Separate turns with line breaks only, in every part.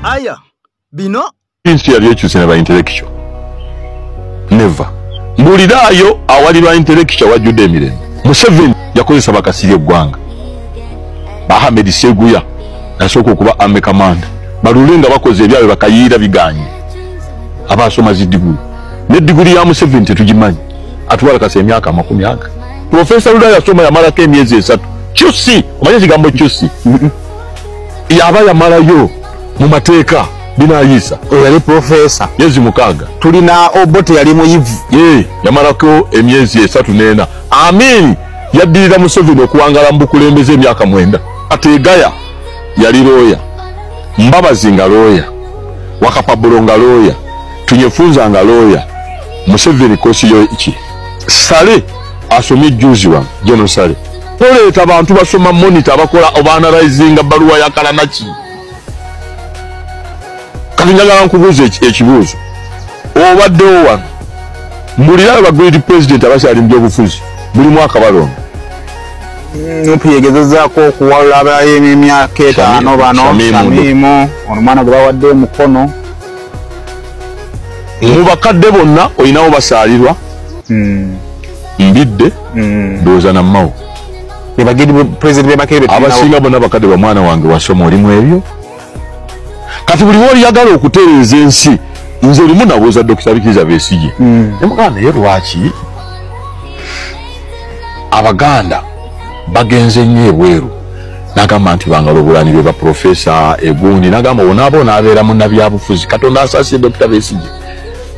Aya bino
ensi yali ekyuse ne ba intellectual. Never. Mbulirayo awali ba intellectual wajjudde emirembe. Museveni yakozesa bakasirye eggwanga. Ahmed Seguya nasooka okuba army commander. Balule nga bakoze ebyabwe bakayiira biganye. Abasoma zidiguli. Ne diguli ya Museveni tetugimanyi. Atwala kasa emyaka 20. Professor Lula yasoma yamalako emyezi 3. QC, omanyi ekigambo QC? Yaba yamalayo mu mateeka binayisa.
Oyo yali professor.
Myezi 6.
Tulina Obote yali muyivu.
Yamalako emyezi 3 n'ena. Amin yaddirira Museveni okuwangala mu bukulembeze emyaka 9. Ategaya yali lawyer. Mbabazi nga lawyer. Wakapabulo nga lawyer. Tunyefunza nga lawyer. Museveni kosi yo iki. Sale asomye juzi wa General Sale. Oleeta abantu basoma monitor abakola oba-analyzinga baluwa ya Kalanaki. Kati njagala nkubuuze ekibuuzo. Obaddewo wano. Mbulira ba great president abakyali mu byobufuzi buli mwaka balonda.
Nupu yegezezaako okuwalula abay'emyaka 5 bano. Shamimu ono mwana gwe bawadde omukono.
Mu bakadde bonna olinawo basaalirwa. Mbidde ndowooza na Mao. Abasinga bonna bakadde ba mwana wange wasoma olimu ebyo. Kati buli w'oyagala okutereeza ensi, nze olumu nabuuza Dr. Kizza Besigye. Ne mugamba naye lwaki Abaganda bagenze nnyo ebweru? N'agamba nti bangalo obulani be ba professor egundi. N'agamba onaaba onaabeera munnabyabufuzi. Katonda asaasire Dr. Besigye.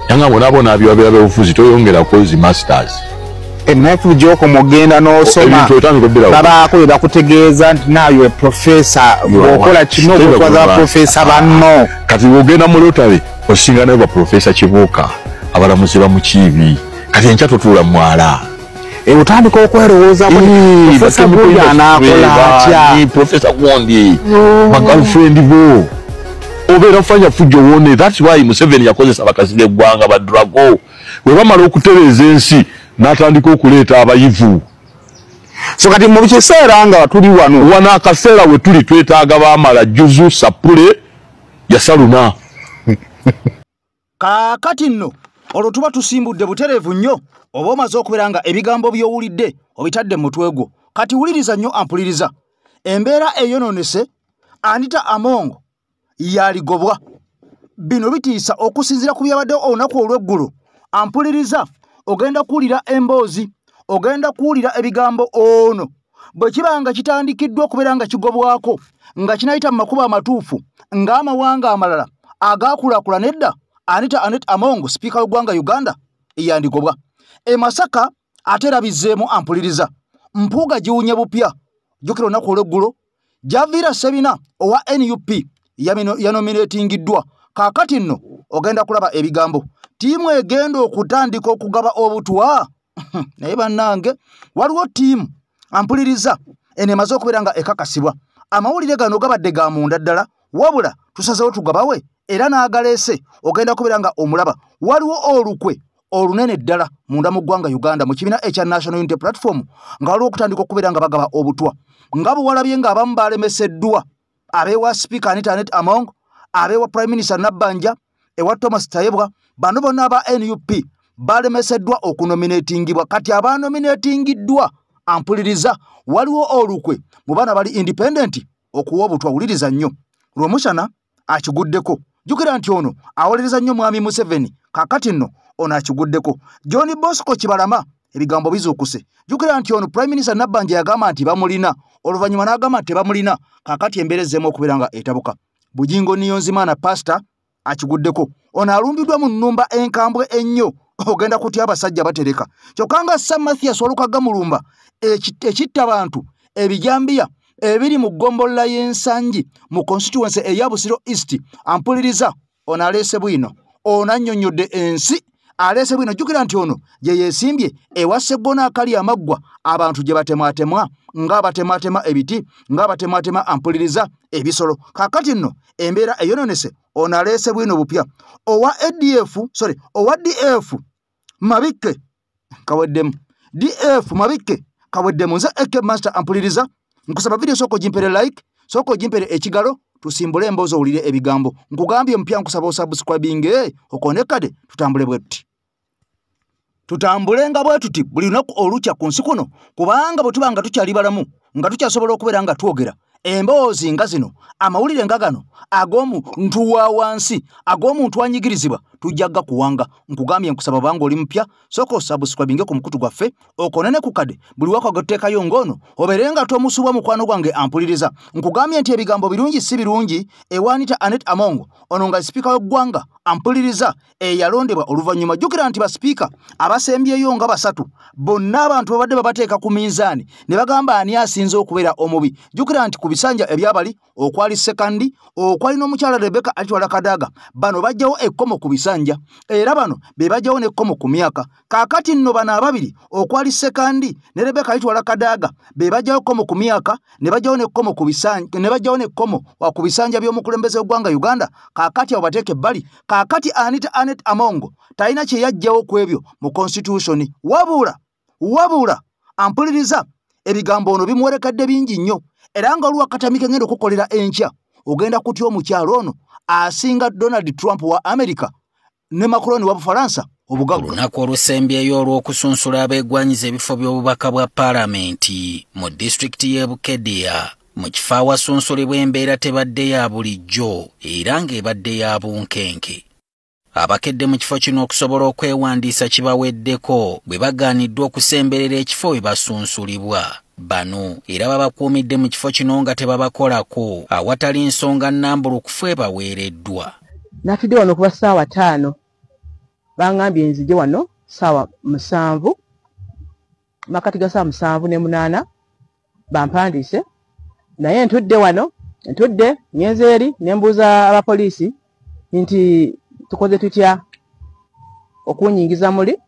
Yangamba onaaba onaabeera byabufuzi toyongerako zi masters.
Enafu gy'okoma ogenda n'osoma babaako bye bakutegeeza nti naawe professor bw'okola kino okutwaza baprofesa banno.
Kati bw'ogenda mu lotale osinga nayo baprofesa Kibuuka, abalamuzi bamukiibi. Kati enkya totuula mwala.
Otandika okwerowoozaako profesa gundi anaakola atya?
Profesa gundi bagirlfriend bo obeera fanya fujjo wone. That's why Museveni yakozesa bakasirye eggwanga ba Drago. Bwe bamala okutereeza ensi n'atandika okuleeta abayivu.
So kati mu kiseera nga tuli wano,
wano akaseera we tuli twetaaga baamala Juzu Sapule yasaluna.
Kaakati nno olwo tuba tusimbudde butereevu nnyo oba omaze okubeera nga ebigambo by'owulidde obitadde mu mutwe gwo. Kati wuliriza nnyo ampuliriza. Embeera eyonoonese Anita Among yaligobwa. Bino bitiisa okusinziira ku byabaddewo olunaku olw'eggulo. Ampuliriza ogenda kuwulira emboozi, ogenda kuwulira ebigambo ono bwe kiba nga kitandikiddwa okubeera nga kigobwako nga kinayita mu makubo amatuufu ng'amawanga amalala agaakulaakulana edda. Anita Annet Among sipiika w'eggwanga Uganda yandigobwa. E Masaka ate era bizzeemu ampuliriza. Mpuuga giwunye bupya. Jjukira olunaku olw'eggulo Javiira Sebina owa NUP yanominatingiddwa. Kaakati nno ogenda kulaba ebigambo. Ttiimu egenda okutandika okugaba obutwa. Naye bannange waliwo ttiimu ampuliriza eno emaze okubeera nga ekakasibwa. Amawulire gano gabadde ga munda ddala, wabula tusazeewo tugabawe era n'agaleese ogenda kubeera nga omulaba. Waliwo olukwe olunene ddala munda mu ggwanga Uganda mu kibiina ekya National Unity Platform nga waliwo okutandika okubeera nga bagaba obutwa. Nga bwe walabye ng'abamu balemeseddwa, abeewa Sipiika Anita Annet Among, abeewa Prime Minister Nabbanja, ewa Thomas Tayebwa, bano bonna aba NUP balemeseddwa okunominatingibwa. Kati abanominatingiddwa ampuliriza waliwo olukwe mu baana bali independent okuwa obutwa. Wuliriza nnyo. Lwomushana akiguddeko. Jjukira nti ono awolereza nnyo Mwami Museveni. Kaakati nno ono akiguddeko. John Bosco Kibalama ebigambo bizuukuse. Jjukira nti ono Prime Minister Nabbanja yagamba nti bamulina, oluvannyuma n'agamba nti tebamulina. Kaakati embeera ezzeemu okubeera nga etabuka. Bujingo Niyonzimana pastor akiguddeko. Ono alumbiddwa mu nnumba enkambwe ennyo ogenda kutya abasajja batereka. Kyokka nga Sir Mathias Walukagga Mulumba ekitta abantu ebijambiya ebiri mu ggombolola y'Ensangi mu constituency eya Busiro East ampuliriza ono aleese bwino. Ono annyonnyodde ensi aleese bwino. Jjukira nti ono gye yeesimbye ewa Sseggona akali amaggwa abantu gye batemwatemwa ng'abatematema ebiti ng'abatematema ampuliriza ebisolo. Kaakati nno embeera eyonoonese ono aleese bwino bupya. Owa ADF, sorry, owa DF Mabikke kaweddemu. DF Mabikke kaweddemu. Nze AK Master ampuliriza nkusaba video soko ogimpere like, soko ogimpere ekigalo. Tusimbule emboozi owulire ebigambo. Nkugambye mpya, nkusaba osubscribinge, okonekade, tutambule bwe tuti. Tutambule nga bwe tuti buli lunaku olukya ku nsi kuno, kubanga bwe tuba nga tukyali balamu, nga tukyasobola okubeera nga twogera emboozi nga zino, amawulire nga gano ag'omuntu wa wansi, ag'omuntu anyigirizibwa, tujja gakuwanga. Nkugambye nkusaba banga oli mpya, sooka osubscribinge ku mukutu gwaffe, okonene ku kade buli waka goteekayo ng'ono, obeere nga tomusubwa. Mukwano gwange ampuliriza, nkugambye nti ebigambo birungi si birungi ewa Anita Annet Among, ono nga sipiika w'eggwanga ampuliriza eyalondebwa oluvannyuma. Jjukira nti basipiika abasembyeyo nga basatu bonna abantu babadde babateeka ku minzaani ne bagamba ani asinze okubeera omubi. Jjukira nti ku bisanja ebyabali okwali Sekandi, okwali n'omukyala Rebecca Alitwala Kadaga, bano bajjawo ekkomo ku bisanja, era bano be bajjawo n'ekkomo ku myaka. Kaakati nno bano ababiri okwali Sekandi ne Rebecca Alitwala Kadaga be bajjawo ekkomo ku myaka, ne bajjawo n'ekkomo ku bisanja, ne bajjawo n'ekkomo ku bisanja by'omukulembeze w'eggwanga Uganda. Kaakati abo bateeke ebbali. Kaakati Anita Annet Among talina kye yajjawo ku ebyo mu constitution, wabula ampuliriza ebigambo ono bimuwerekedde bingi nnyo, era nga olwakatamike ngenda okukolera enkya ogenda kutya omukyalo ono asinga Donald Trump wa America ne Macron wa Bufalansa obugagga.
Olunaku olusembyeyo olw'okusunsula abeegwanyiza ebifo by'obubaka bwa paalamenti mu disitulikiti y'e Bukedea, mu kifo awasunsulibwa embeera tebadde ya bulijjo era ng'ebadde ya bunkenke. Abakedde mu kifo kino okusobola okwewandiisa kibaweddeko bwe bagaaniddwa okusemberera ekifo we basunsulibwa. Bano era babakuumidde mu kifo kino nga tebabakolako awatali nsonga nnambulukufu ebaweereddwa.
Natudde wano okuba 5:00, bangambye nzije wano 7:00, makati ga 7:08 bampandiise, naye ntudde wano, ntudde ngenze eri ne mbuuza abapoliisi nti tukoze tutya okunyingiza muli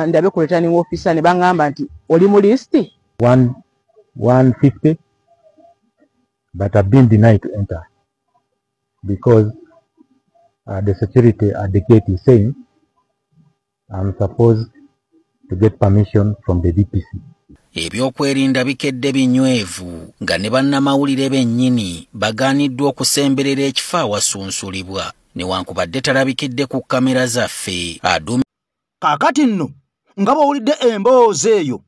ndabe ku returning officer, ne bangamba nti oli mu list
150, but I've been denied to enter because the security at the gate is saying I'm supposed to get permission from the DPC.
Ebyokwerinda bikedde binywevu nga ne bannamawulire bennyini bagaaniddwa okusemberera ekifo awasunsulibwa, newankubadde talabikidde ku kamera zaffe.
Kaakati nno nga bw'owulidde emboozi eyo,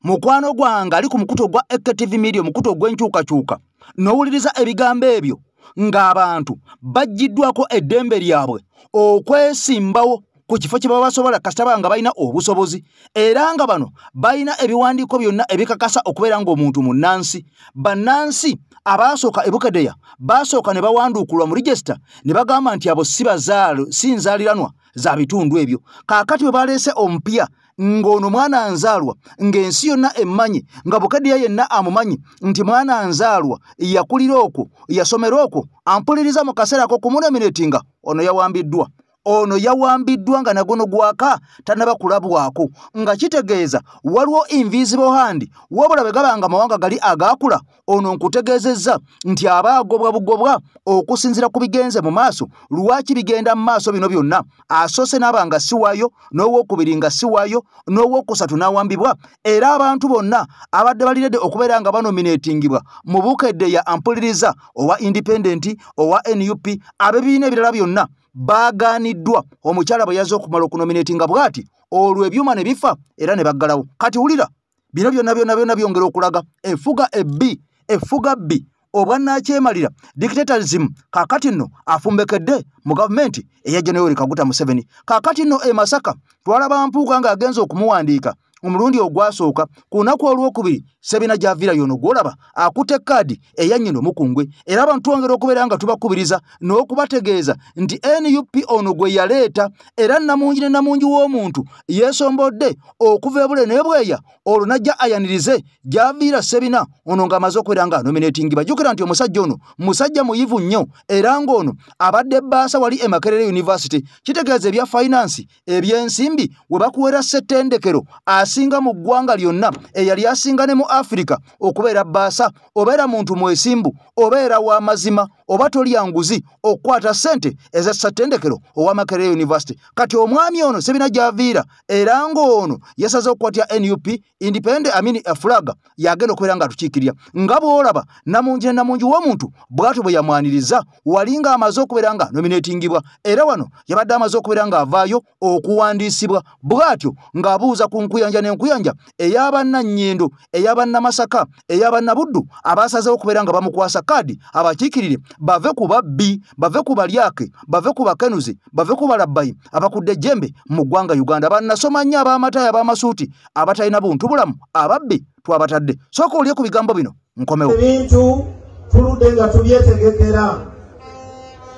mukwano gwange ali ku mukutu ogwa AKTV Media, omukutu ogw'enkyukakyuka, n'owuliriza ebigambo ebyo ng'abantu baggiddwako eddembe lyabwe okwesimbawo ku kifo kye baba basobola kasita nga balina obusobozi, era nga bano balina ebiwandiiko byonna ebikakasa okubeera ng'omuntu munnansi. Bannansi abaasooka e Bukedea baasooka ne bawanduukulwa mu register ne bagamba nti abo si bazaalo, si nzaaliranwa za bitundu ebyo. Kaakati bwe baleese omupya ng'ono mwana nzaalwa, ng'ensi yonna emmanyi, nga Bukedea yenna amumanyi nti mwana nzaalwa, yakulira okwo, yasomera okwo, ampuliriza mu kaseera ako kumunominatinga, ono yawambiddwa. Ono yawambiddwa nga nagono gwaka tannaba kulabwako, nga kitegeeza waliwo invisible hand. Wabula bwe gabanga amawanga gali agaakula, ono nkutegeezezza nti aba agobwa bugobwa okusinziira ku bigenze mu maaso. Lwaki bigenda mu maaso bino byonna? Asoose n'aba nga si waayo, n'owookubiri nga si waayo, n'owookusatu n'awambibwa, era abantu bonna abadde baliredde okubeera nga banominatingibwa mu Bukedea ampuliriza owa independent, owa NUP, ab'ebibiina ebirala byonna bagaaniddwa. Omukyala bwe yazze okumala okunominatinga bw'ati, olwo ebyuma ne bifa era ne baggalawo. Kati wulira bino byonna byonna byonna byongera okulaga enfuga ebbi, efuga bbi, obwannakyemalira, dictatorism. Kaakati nno afumbekedde mu gavumenti eya General Kaguta Museveni. Kaakati nno e Masaka twalaba Mpuuga ng'agenze okumuwandiika omulundi ogwasooka. Ku lunaku olwokubiri Sebina gy'aviira yono gw'olaba akutte ekkaadi eya nnyina omukungwe, era abantu twongera okubeera nga tubakubiriza n'okubategeeza nti NUP ono gwe yaleeta, era nnamungi ne nnamungi w'omuntu yeesombodde okuva ebule n'ebweya, olwo n'ajja ayanirize gy'aviira Sebina ono ng'amaze okubeera nga anominatingibwa. Jjukira nti omusajja ono musajja muyivu nnyo, era ng'ono abadde bbaasa wali e Makerere University, kitegeeza ebya finance, ebyensimbi, we bakuwera ssettendekero. asinga mu ggwanga lyonna, eyali asinga ne mu Afrika okubeera bbaasa, obeera muntu mwesimbu, obeera wa mazima, oba tolya nguzi, okukwata ssente eza ssattendekero owa Makerere University. Kati omwami ono Ssebina gy'aviira, era ng'ono yasaze okukwatya NUP independent amini flag, yagenda okubeera ng'atukiikirira. Nga bw'olaba namungi ne namungi w'omuntu bw'atyo bwe yamwaniriza, wali ng'amaze okubeera nga nominatingibwa, era wano yabadde amaze okubeera ng'avaayo okuwandiisibwa, bw'atyo ng'abuuza ku nkuyanja n'enkuyanja ey'abannannyindo, ey'abannamasaka, ey'abannabuddu abasazeewo okubeera nga bamukwasa kaadi abakiikirire, bave ku babbi, bave ku balyake, bave ku bakenuzi, bave ku balabbayi abakudde ejjembe mu ggwanga Uganda. Bannasoma nnyo ab'amatayi, ab'amasuuti, abatalina buntu bulamu, ababbi twabatadde. Sooka olye ku bigambo bino nkomewo.
Ebintu tuludde nga tubyetegekera.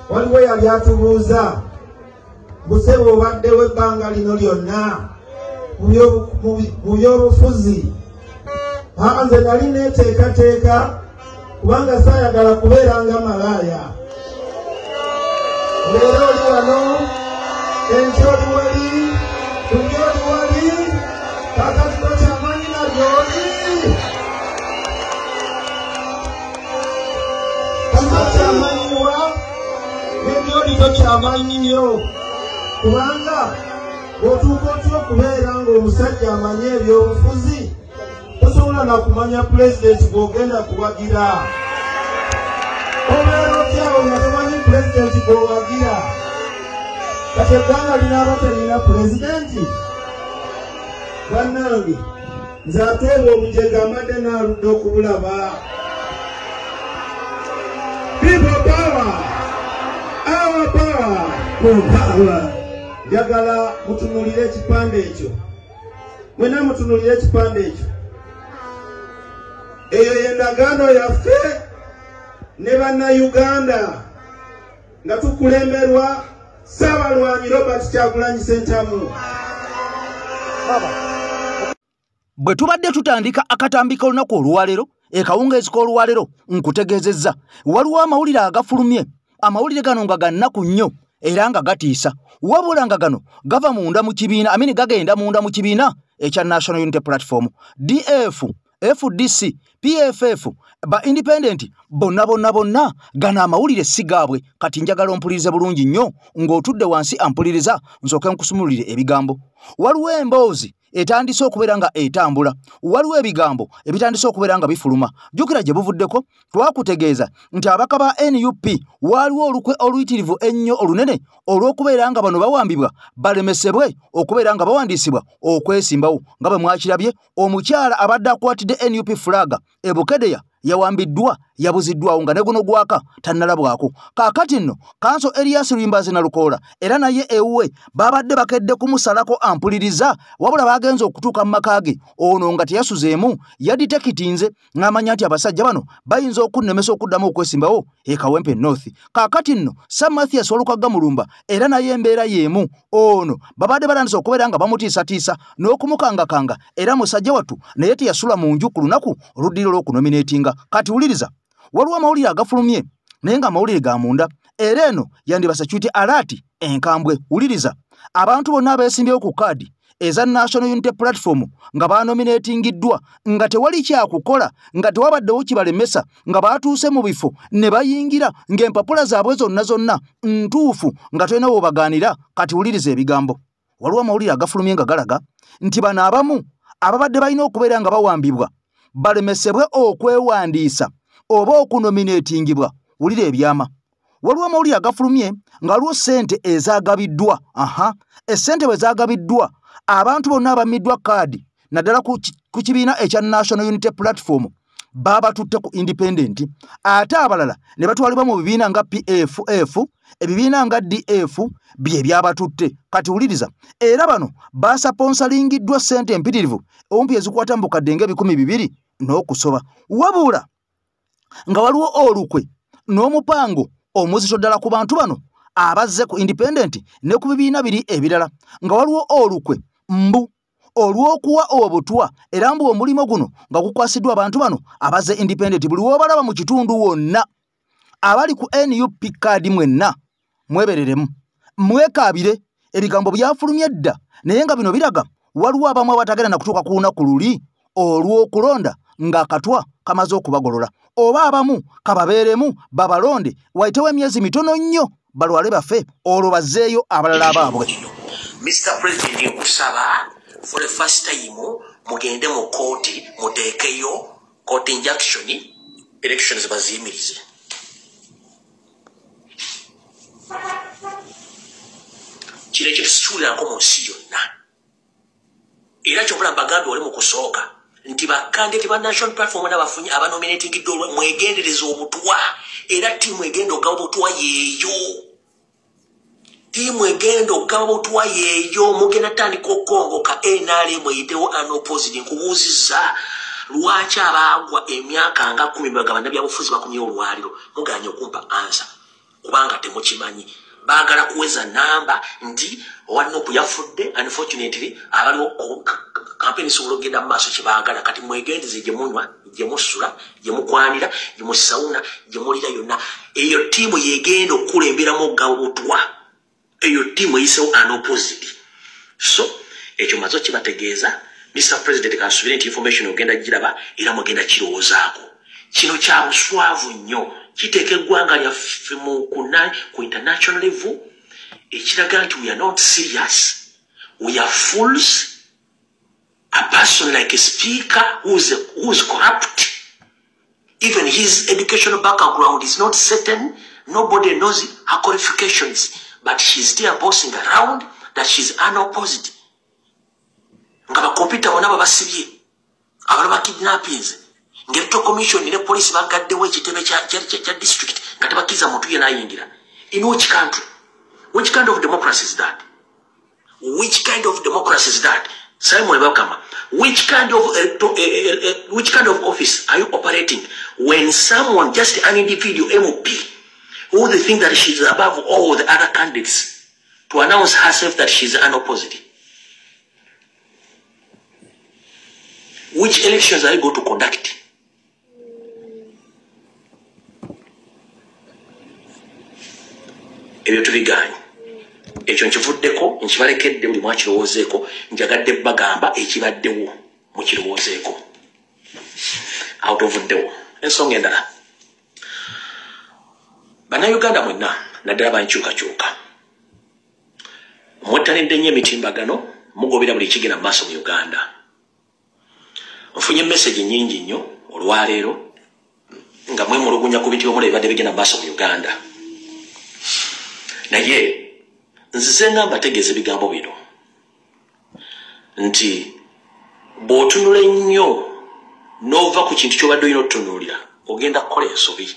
Waliwo yali atubuuza, Busebo obaddewo ebbanga lino lyonna mu byobufuzi. Nze nali neeteekateeka kubanga saayagala kubeera nga malaaya. Leero oli wano, enkya oli wali, tumye oli wali, kaakati tokyamanyi na gy'oli. Tokyamanyiwa ne gy'oli tokyamanyiyo, kubanga bw'otuuka otya okubeera ng'omusajja amanyi ebyobufuzi, tosobola na kumanya pulezidenti gw'ogenda kuwagira. Obeera otya awo nga tomanyi pulezidenti gw'owagira? Kati eggwanga linaaba terina pulezidenti? Bannange, nze ate obwo obujega mbadde naaludde okubulaba. People power! Our power! Power! Njagala mutunuulire ekipande ekyo. Mwenna mutunuulire ekipande ekyo. Eyo y'endagaano yaffe ne bannayuganda nga tukulemberwa Ssaabalwanyi Robert Kyagulanyi Ssentamu.
Bwe tubadde tutandika akatambi k'olunaku olwaleero, ekawungeezi k'olwaleero, nkutegeezezza waliwo amawulire agafulumye. Amawulire gano nga ga nnaku nnyo era nga gatiisa, wabula nga gano gava munda mu kibiina, amini gagenda munda mu kibiina ekya National Unity Platform, DF, FDC, PFF, ba independent bonna bonna bonna, gano amawulire si gaabwe. Kati njagala ompulirize bulungi nnyo ng'otudde wansi ampuliriza, nsooke nkusumululire ebigambo. Waliwo emboozi etandise okubeera nga etambula, waliwo ebigambo ebitandise okubeera nga bifuluma. Jjukira gye buvuddeko twakutegeeza nti ababaka ba NUP waliwo olukwe oluyitirivu ennyo olunene olw'okubeera nga bano bawambibwa balemesebwe okubeera nga bawandiisibwa okwesimbawo. Nga bwe mwakirabye, omukyala abadde akwatidde NUP flag e Bukedea yawambiddwa, yabuziddwawo nga ne guno gwaka tannalabwako. Kaakati nno Kanso Erias Luyimbazi Nalukoola era naye ewuwe babadde bakedde kumusalako ampuliriza, wabula bagenze okutuuka mu maka ge ono nga teyasuzeemu, yaditekitinze ng'amanya nti abasajja bano bayinza okunnemesa okuddamu okwesimbawo e Kawempe North. Kaakati nno Sir Mathias Walukagga Mulumba era naye embeera y'emu, ono babadde batandise okubeera nga bamutiisatiisa n'okumukangakanga, era musajja wattu naye teyasula mu nju ku lunaku oluddirira olw'okunominatinga. Kati wuliriza, waliwo amawulire agafulumye naye nga amawulire ga munda, era eno yandiba security alert enkambwe. Wuliriza, abantu bonna abeesimbyewo ku kaadi eza National Unity Platform nga banominatingiddwa, nga tewali kyakukola, nga tewabaddewo kibalemesa, nga baatuuse mu bifo ne bayingira ng'empapula zaabwe zonna zonna ntuufu, nga tolina w'obagaanira. Kati wuliriza ebigambo. Waliwo amawulire agafulumye nga galaga nti bano abamu ababadde balina okubeera nga bawambibwa balemesebwe okwewandiisa oba okunominatingibwa. Wulira ebyama. Waliwo amawulire agafulumye nga waliwo ssente ezaagabiddwa. Essente bwe zaagabiddwa, abantu bonna abamiddwa kaadi naddala ku kibiina ekya National Unity Platform babatutte ku independent, ate abalala ne batwalibwa mu bibiina nga PFF, ebibiina nga DF bye byabatutte. Kati wuliriza, era bano basaponsalingiddwa ssente empitirivu ompi ezikwata mu bukadde nga 200 n'okusoba, wabula nga waliwo olukwe n'omupango omuzito ddala ku bantu bano abazze ku independent ne ku bibiina biri ebirala, nga waliwo olukwe mbu olw'okuwa obutwa, era mbu omulimu guno nga gukwasiddwa abantu bano abazze independent. Buli w'obalaba mu kitundu wonna abali ku NUP kaadi mwenna mwebereremu, mwekaabire. Ebigambo byafulumye dda, naye nga bino biraga Waliwo abamu abatagenda na kutuuka ku lunaku luli olw'okulonda ng'akatwa kamaze okubagolola, oba abamu kababeeremu babalonde wayitewo emyezi mitono nnyo balwale bafe olwo bazzeeyo abalala abaabwe.
Mr. President, nkusaba for the first time mugende mu kooti muteekeyo court injunction, elections baziyimirize. Kino ekintu sikiwulirako mu nsi yonna, era kyobula mbagambye oli mu kusooka nti bakandidate ba National Platform n'abafunye abanominatingiddwa mwegendereza obutwa, era ttiimu egenda okugaba obutwa yeeyo. Ttiimu egenda okugaba obutwa yeeyo. Mugenda tandika okukongoka NRM eyitewo unopposed. Nkubuuzizza lwaki abaagwa emyaka nga 10 mbaga bannabyabufuzi bakomyewo olwaliro muganye okumpa ansa kubanga temukimanyi. Baagala kuweza namba nti owa NUP yafudde, unfortunately abaliwo kampeni esobola okugenda mu maaso kye baagala. Kati mwegendeze gye munywa, gye musula, gye mukwanira, gye musawuna, gye mulira yonna. Eyo ttiimu yegenda okukulemberamu okugaba obutwa. Eyo ttiimu eyisewo unopposed. So ekyo maze kibategeeza. Mr. President, kansubire nti information ogenda giraba era mugenda kirowoozaako. Kino kya buswavu nnyo, kiteeka eggwanga lyaffe ku international level, ekiraga nti we are not serious, we are fools. A person like a speaker who's corrupt, even his educational background is not certain, nobody knows her qualifications, but she's still bossing around that she's unopposed. Nga bakompyuta bonna babasibye, abalala bakidnappinze, ng'electoral commission ne police bagaddewo ekitebe kya district nga tebakkiriza muntu yenna ayingira. In which country? Which kind of democracy is that? Which kind of democracy is that? Simon Bakama, which kind of office are you operating when someone, just an individual MP, who they think that she's above all the other candidates, to announce herself that she's unopposed? Which elections are you going to conduct? Ebyo tubigaanye. Ekyo nkivuddeko, nkibalekedde buli mwakirowoozeeko, njagadde bagamba ekibaddewo mukirowoozeeko. Awo tuvuddewo. Ensonga endala, Bannayuganda mwenna naddala bankyukakyuka, mwettanidde nnyo emitimbagano, mugobera buli kigenda mu maaso mu Uganda. Nfunye message nnyingi nnyo olwaleero nga mwemulugunya ku bintu byomulaba ebibadde bigenda mu maaso mu Uganda. Naye nzize nga mbategeeza ebigambo bino nti bw'otunula ennyo n'ova ku kintu ky'obadde olina otutunuulira, ogenda kukola ensobi.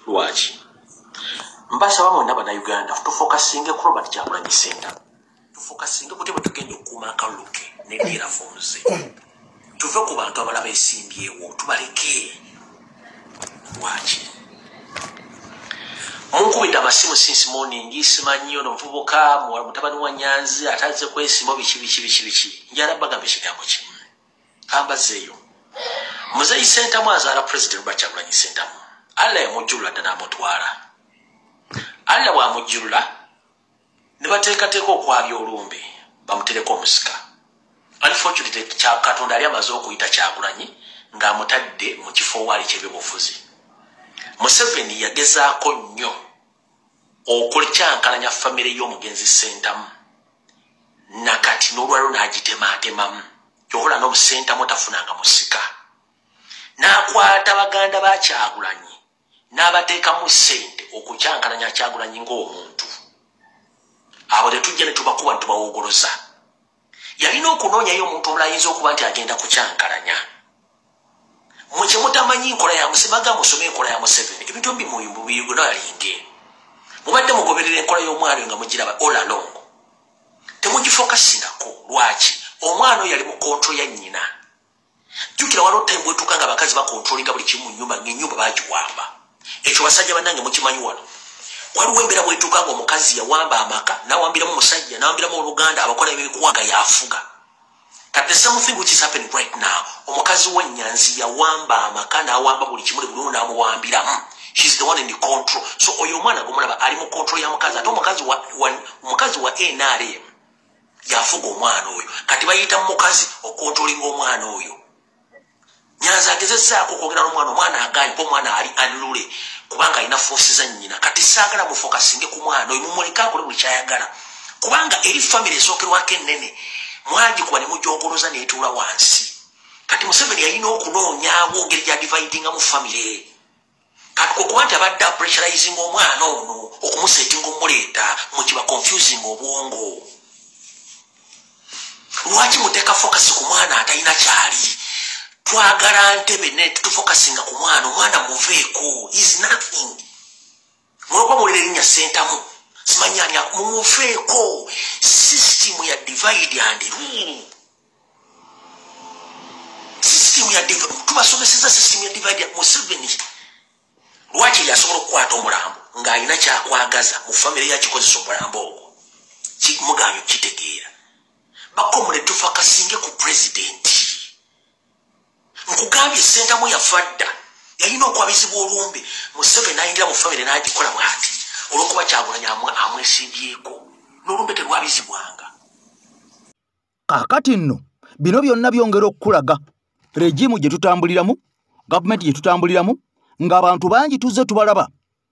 Lwaki? Mbasaba mwenna Bannayuganda tufokasinge ku Robert Kyagulanyi Ssentamu, tufokasinge ku bwe tugenda okukuuma akalulu ke n'ebyerafunze, tuve ku bantu abalala beesimbyewo tubaleke. Lwaki? Munkubidde amasimu since morning, simanyi ono muvubuka mutabani wa Nyanzi atazze kwesimba biki biki biki biki. Njala bagamba ekigambo kimu, kambazeeyo. Muzeeyi Ssentamu azaala President Robert Kyagulanyi Ssentamu. Allah yamujjulula dda n'amutwala. Allah bw'amujjulula ne bateekateeka okwabya olumbe bamutereko omusika. Unfortunately, Katonda yali amaze okuyita Kyagulanyi ng'amutadde mu kifo waali ky'ebyobufuzi. Museveni yagezaako nnyo okukyankalanya famire y'omugenzi Ssentamu, nakati n'olwaliro n'agitemaatemamu, kyokola n'omusentamu tafunanga musika. N'akwata baganda ba Kyagulanyi n'abateekamu ssente okukyankalanya Kyagulanyi ng'omuntu. Abo tetujja ne tubakuba ne tubawogoloza. Yalina okunoonyayo omuntu omulala ayinza okuba nti agenda kukyankalanya. Mwe kye mutamanyi nkola ya Museveni, musome enkola ya Museveni. Ebintu mbimuyimubiignalinge. Mubadde mugoberera enkola y'omwana oyo nga mugiraba all along. Temugifokasingako. Lwaki? Omwana oyo yali mu control ya nnyina. Jjukira waliwo time bwetuuka nga abakazi bakontrolinga buli kimu mu nnyumba, ng'ennyumba bagiwamba. Ekyo basajja bannange mukimanyi wano. Waliwo embeera bwetuuka ng'omukazi yawamba amaka, n'awambiramu omusajja, n'awambiramu oluganda, abakola ebikuwanga y'afuga. But the same thing which is happening right now, omukazi wa Nyanzi yawamba amaka, n'awamba buli kimu, buli omu n'amuwambiramu. She's the one in the control. So oyo omwana gw'omulaba ali mu control ya mukazi, ate omukazi wa NRM Yafuga omwana oyo. Kati bayita mukazi okontrolinga omwana oyo. Nyanza agezezzaako okwogera n'omwana, omwana agaanye kuba omwana ali anlule kubanga alina force za nnyina. Kati saagala mufokasinge ku mwana oyo, mumuleke akole buli ky'ayagala. Kubanga eri famire esookerwako ennene mwagikuba ne mujogoloza n'etuula wansi. Kati Museveni yalina okunoonyaawo ngeri gy'adividingamu famire. Kati okuba nti abadde apressurizinga omwana ono okumusetinga omuleeta mukiba confusing obwongo. Lwaki muteeka focus ku mwana atalina kyali? Twagala ntebe ne tufokasinga ku mwana, omwana muveeko, is nothing. Mulwokuba muwulira erinnya Ssentamu, simanyi ani, mumuveeko. System ya divide and rule. System ya tubasomeseza system ya divide ya Museveni. Lwaki yasobola okukwata omulambo ng'alina kyakwagaza mu famire yakikozesa omulambo ogwo? Mugaanyi okukitegeera. Bakomule tufakasinge ku pulezidenti. Nkugambye Ssentamu yafa dda, yalina okwabizibwa olumbe. Museveni n'ayingira mu famire n'agikola bw'ati olw'okuba Kyagulanyi amwesimbyeko, n'olumbe terwabizibwanga.
Kaakati nno bino byonna byongera okukulaga regimu gye tutambuliramu, gavumenti gye tutambuliramu, ng'abantu bangi tuzze tubalaba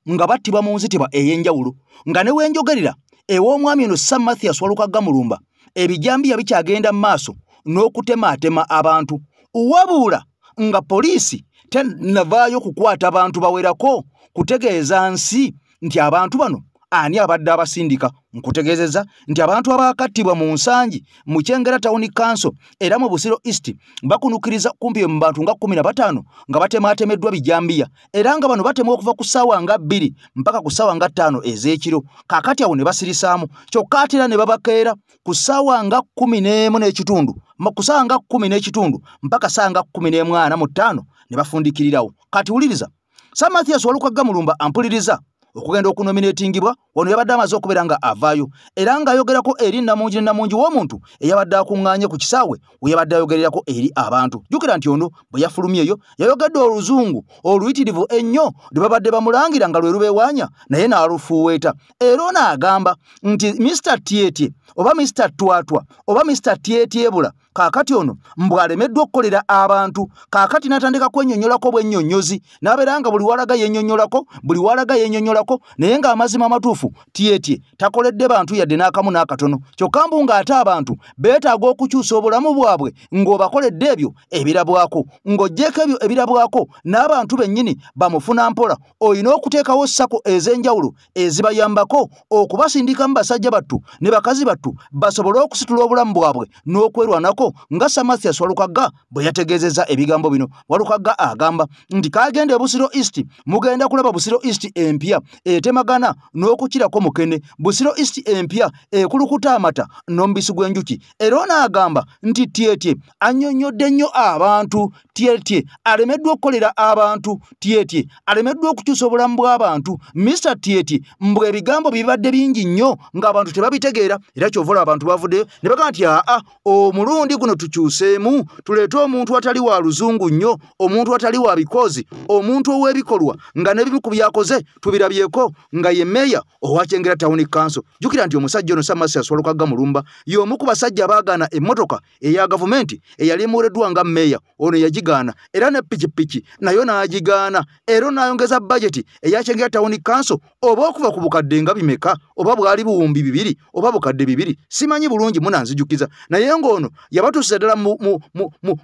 nga battibwa mu nzitibwa ey'enjawulo, nga ne wenjogerera ew'omwami ono Sir Mathias Walukagga Mulumba ebijambiya bikyagenda mu maaso n'okutemaatema abantu, wabula nga poliisi tennavaayo kukwata bantu bawerako kutegeeza nsi nti abantu bano ani abadde abasindika. Nkutegeezezza nti abantu abaakattibwa mu Nsangi mu Kyengera Town Council era mu Busiro East bakunukiriza kumpi mu bantu nga 15 nga batemaatemeddwa bijambiya, era nga bano batemwa okuva ku ssaawa nga 2 mpaka ku ssaawa nga 5 ez'ekiro. Kaakati awo ne basirisaamu, kyokka ate era ne babakeera ku ssaawa nga 11 n'ekitundu, ku ssaawa nga 10 n'ekitundu mpaka ssaawa nga 14:05 ne bafundikirirawo. Kati wuliriza, Sir Mathias Walukagga Mulumba ampuliriza okugenda okunominatingibwa wano yabadde amaze okubeera nga avaayo era ng'ayogerako eri nnamungi ne nnamungi w'omuntu eyabadde akuŋŋaanye ku kisaawe we yabadde ayogererako eri abantu. Jjukira nti ono bwe yafulumye eyo yayogedde oluzungu oluyitirivu ennyo lwe babadde bamulangira nga lwe lubeewaanya, naye n'alufuuweeta. Era ono agamba nti Mr. Tietie oba Mr. Twatwa oba Mr. Tietyebula kaakati ono mbw alemeddwa okukolera abantu. Kaakati n'atandika kwennyonnyolako bwennyonnyozi, n'abeera nga buli walaga yennyonnyolako, buli walaga yennyonnyolako, naye ng'amazima amatuufu Tietie takoledde bantu yadde n'akamu n'akatono. Kyokka mbu ng'ate abantu beetaaga okukyusa obulamu bwabwe ng'obakoledde ebyo ebirabwako, ng'oggyeko ebyo ebirabwako n'abantu bennyini bamufuna mpola. Olina okuteekawo SACCO ez'enjawulo ezibayambako okubasindikamu basajja battu ne bakazi battu basobole okusitula obulamu bwabwe n'okwerwanako, nga Sir Mathias Walukagga bwe yategeezezza ebigambo bino. Walukagga agamba nti kagenda e Busiro East, mugenda kulaba Busiro East empya etemagana n'okukirako mukene, Busiro East empya ekulukuta amata n'omubisi gw'enjuki. Era ono agamba nti Tietie annyonnyodde nnyo abantu, Tietie alemeddwa okukolera abantu, Tietie alemeddwa okukyusa obulamu bw'abantu. Mr. Tietie mbwe ebigambo bibadde bingi nnyo ng'abantu tebabitegeera, era kyova olaba abantu bavuddeyo ne bagamba nti aa omulundi guno tukyuseemu, tuleete omuntu atali wa luzungu nnyo, omuntu atali wa bikozi, omuntu ow'ebikolwa nga n'ebimu ku byakoze tubirabyeko nga ye meeya owa Kyengera Town Council. Jjukira nti omusajja ono Sir Mathias Walukagga Mulumba y'omu ku basajja abaagaana emmotoka eya gavumenti eyali emuwereddwa nga meeya, ono yagigaana, era ne pikipiki nayo n'agigaana, era n'ayongeza bajeti eya Kyengera Town Council oba okuva ku bukadde nga bimeka, oba bwali buwumbi 2 oba bukadde 2, simanyi bulungi munanzijukiza, naye ng'ono yabatuusiza ddala mu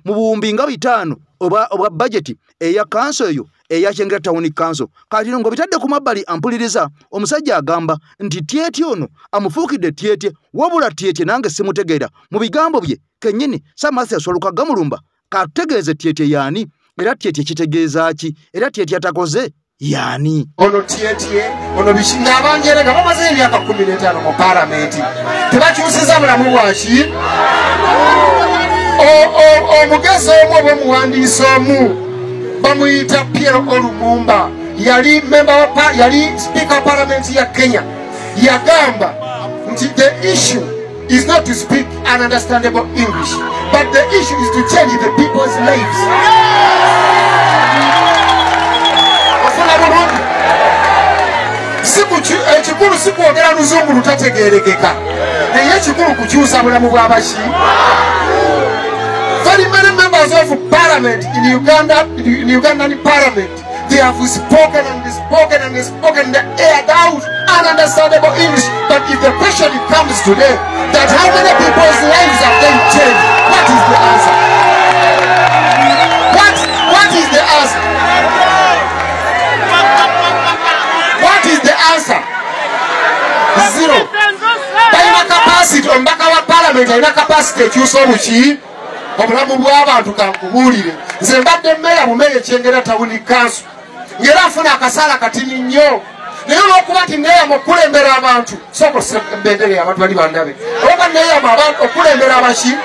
buwumbi nga 5 oba bajeti eya kanso eyo eya Kyengera Town Council. Kati ng'obitadde ku mabbali ampuliriza, omusajja agamba nti Tietie ono amufuukidde Tietie, wabula Tietie nange simutegeera. Mu bigambo bye kennyini Sir Mathias Walukagga Mulumba katutegeeze Tietie yaani, era Tietie kitegeeza ki, era Tietie atakoze yaani.
Ono Tietie ono biki ng'abanjerega bamaze emyaka 15 mu paalamenti tebakyusiza bulamu bwaki. Omugezi omu oba omuwandiisi omu bamuyita Pierre Olumumba, yali member wa yali speaker wa parliament ya Kenya, yagamba nti the issue is not to speak an understandable English, but the issue is to change the people's lives. Ofuna bulungi, ekikulu si kwogera luzungu. oluzungu lutategeerekeka, naye ekikulu kukyusa bulamu bw'abaki. Very many members of parliament in Uganda, in Ugandan parliament, they have spoken and spoken and spoken, they aired out ununderstandable English. But if the question comes today, that how many people's lives have they changed, what is the answer? What is the answer? What is the answer? Zero. Balina capacity, omubaka wa parliament alina capacity ekyusa obuki obulamu bw'abantu. Kankubuulire, nze mbadde mmeeya mu meeya Ekyengera Town Council, ng'era nfuna akasaala katini nnyo, naye olw'okuba nti neeyama okukulembera abantu, sooka bendere abantu bali bandabe, olwokuba neeyama okukulembera abaki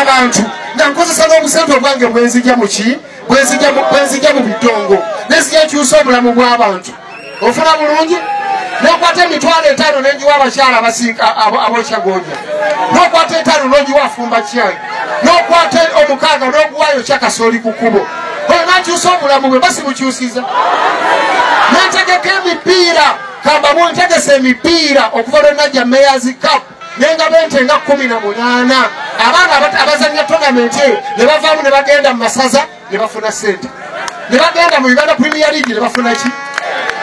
abantu, nga nkozesa n'obusente obwange bwenzijja muki bwenzijja mu bitongo, nenzijja nkyusa obulamu bw'abantu. Ofuna bulungi, n'okwata 50,000 n'enjiwa abakyala abokya gonja, n'okwata 5 n'ogiwa afumba kyayi, n'okwata 6 n'oguwaayo kyakasooli ku kkubo, oyo n'akyusa obulamu bwe basibukyusiza. Nentegeka emipiira, kambamu ntegesa emipiira okuva lwe najja Mayor's Cup, nengaba ente nga 18, abaana abazannya tournament eyo ne bavaamu ne bagenda mu masaza ne bafuna ssente, ne bagenda mu Uganda Premier League ne bafuna ki.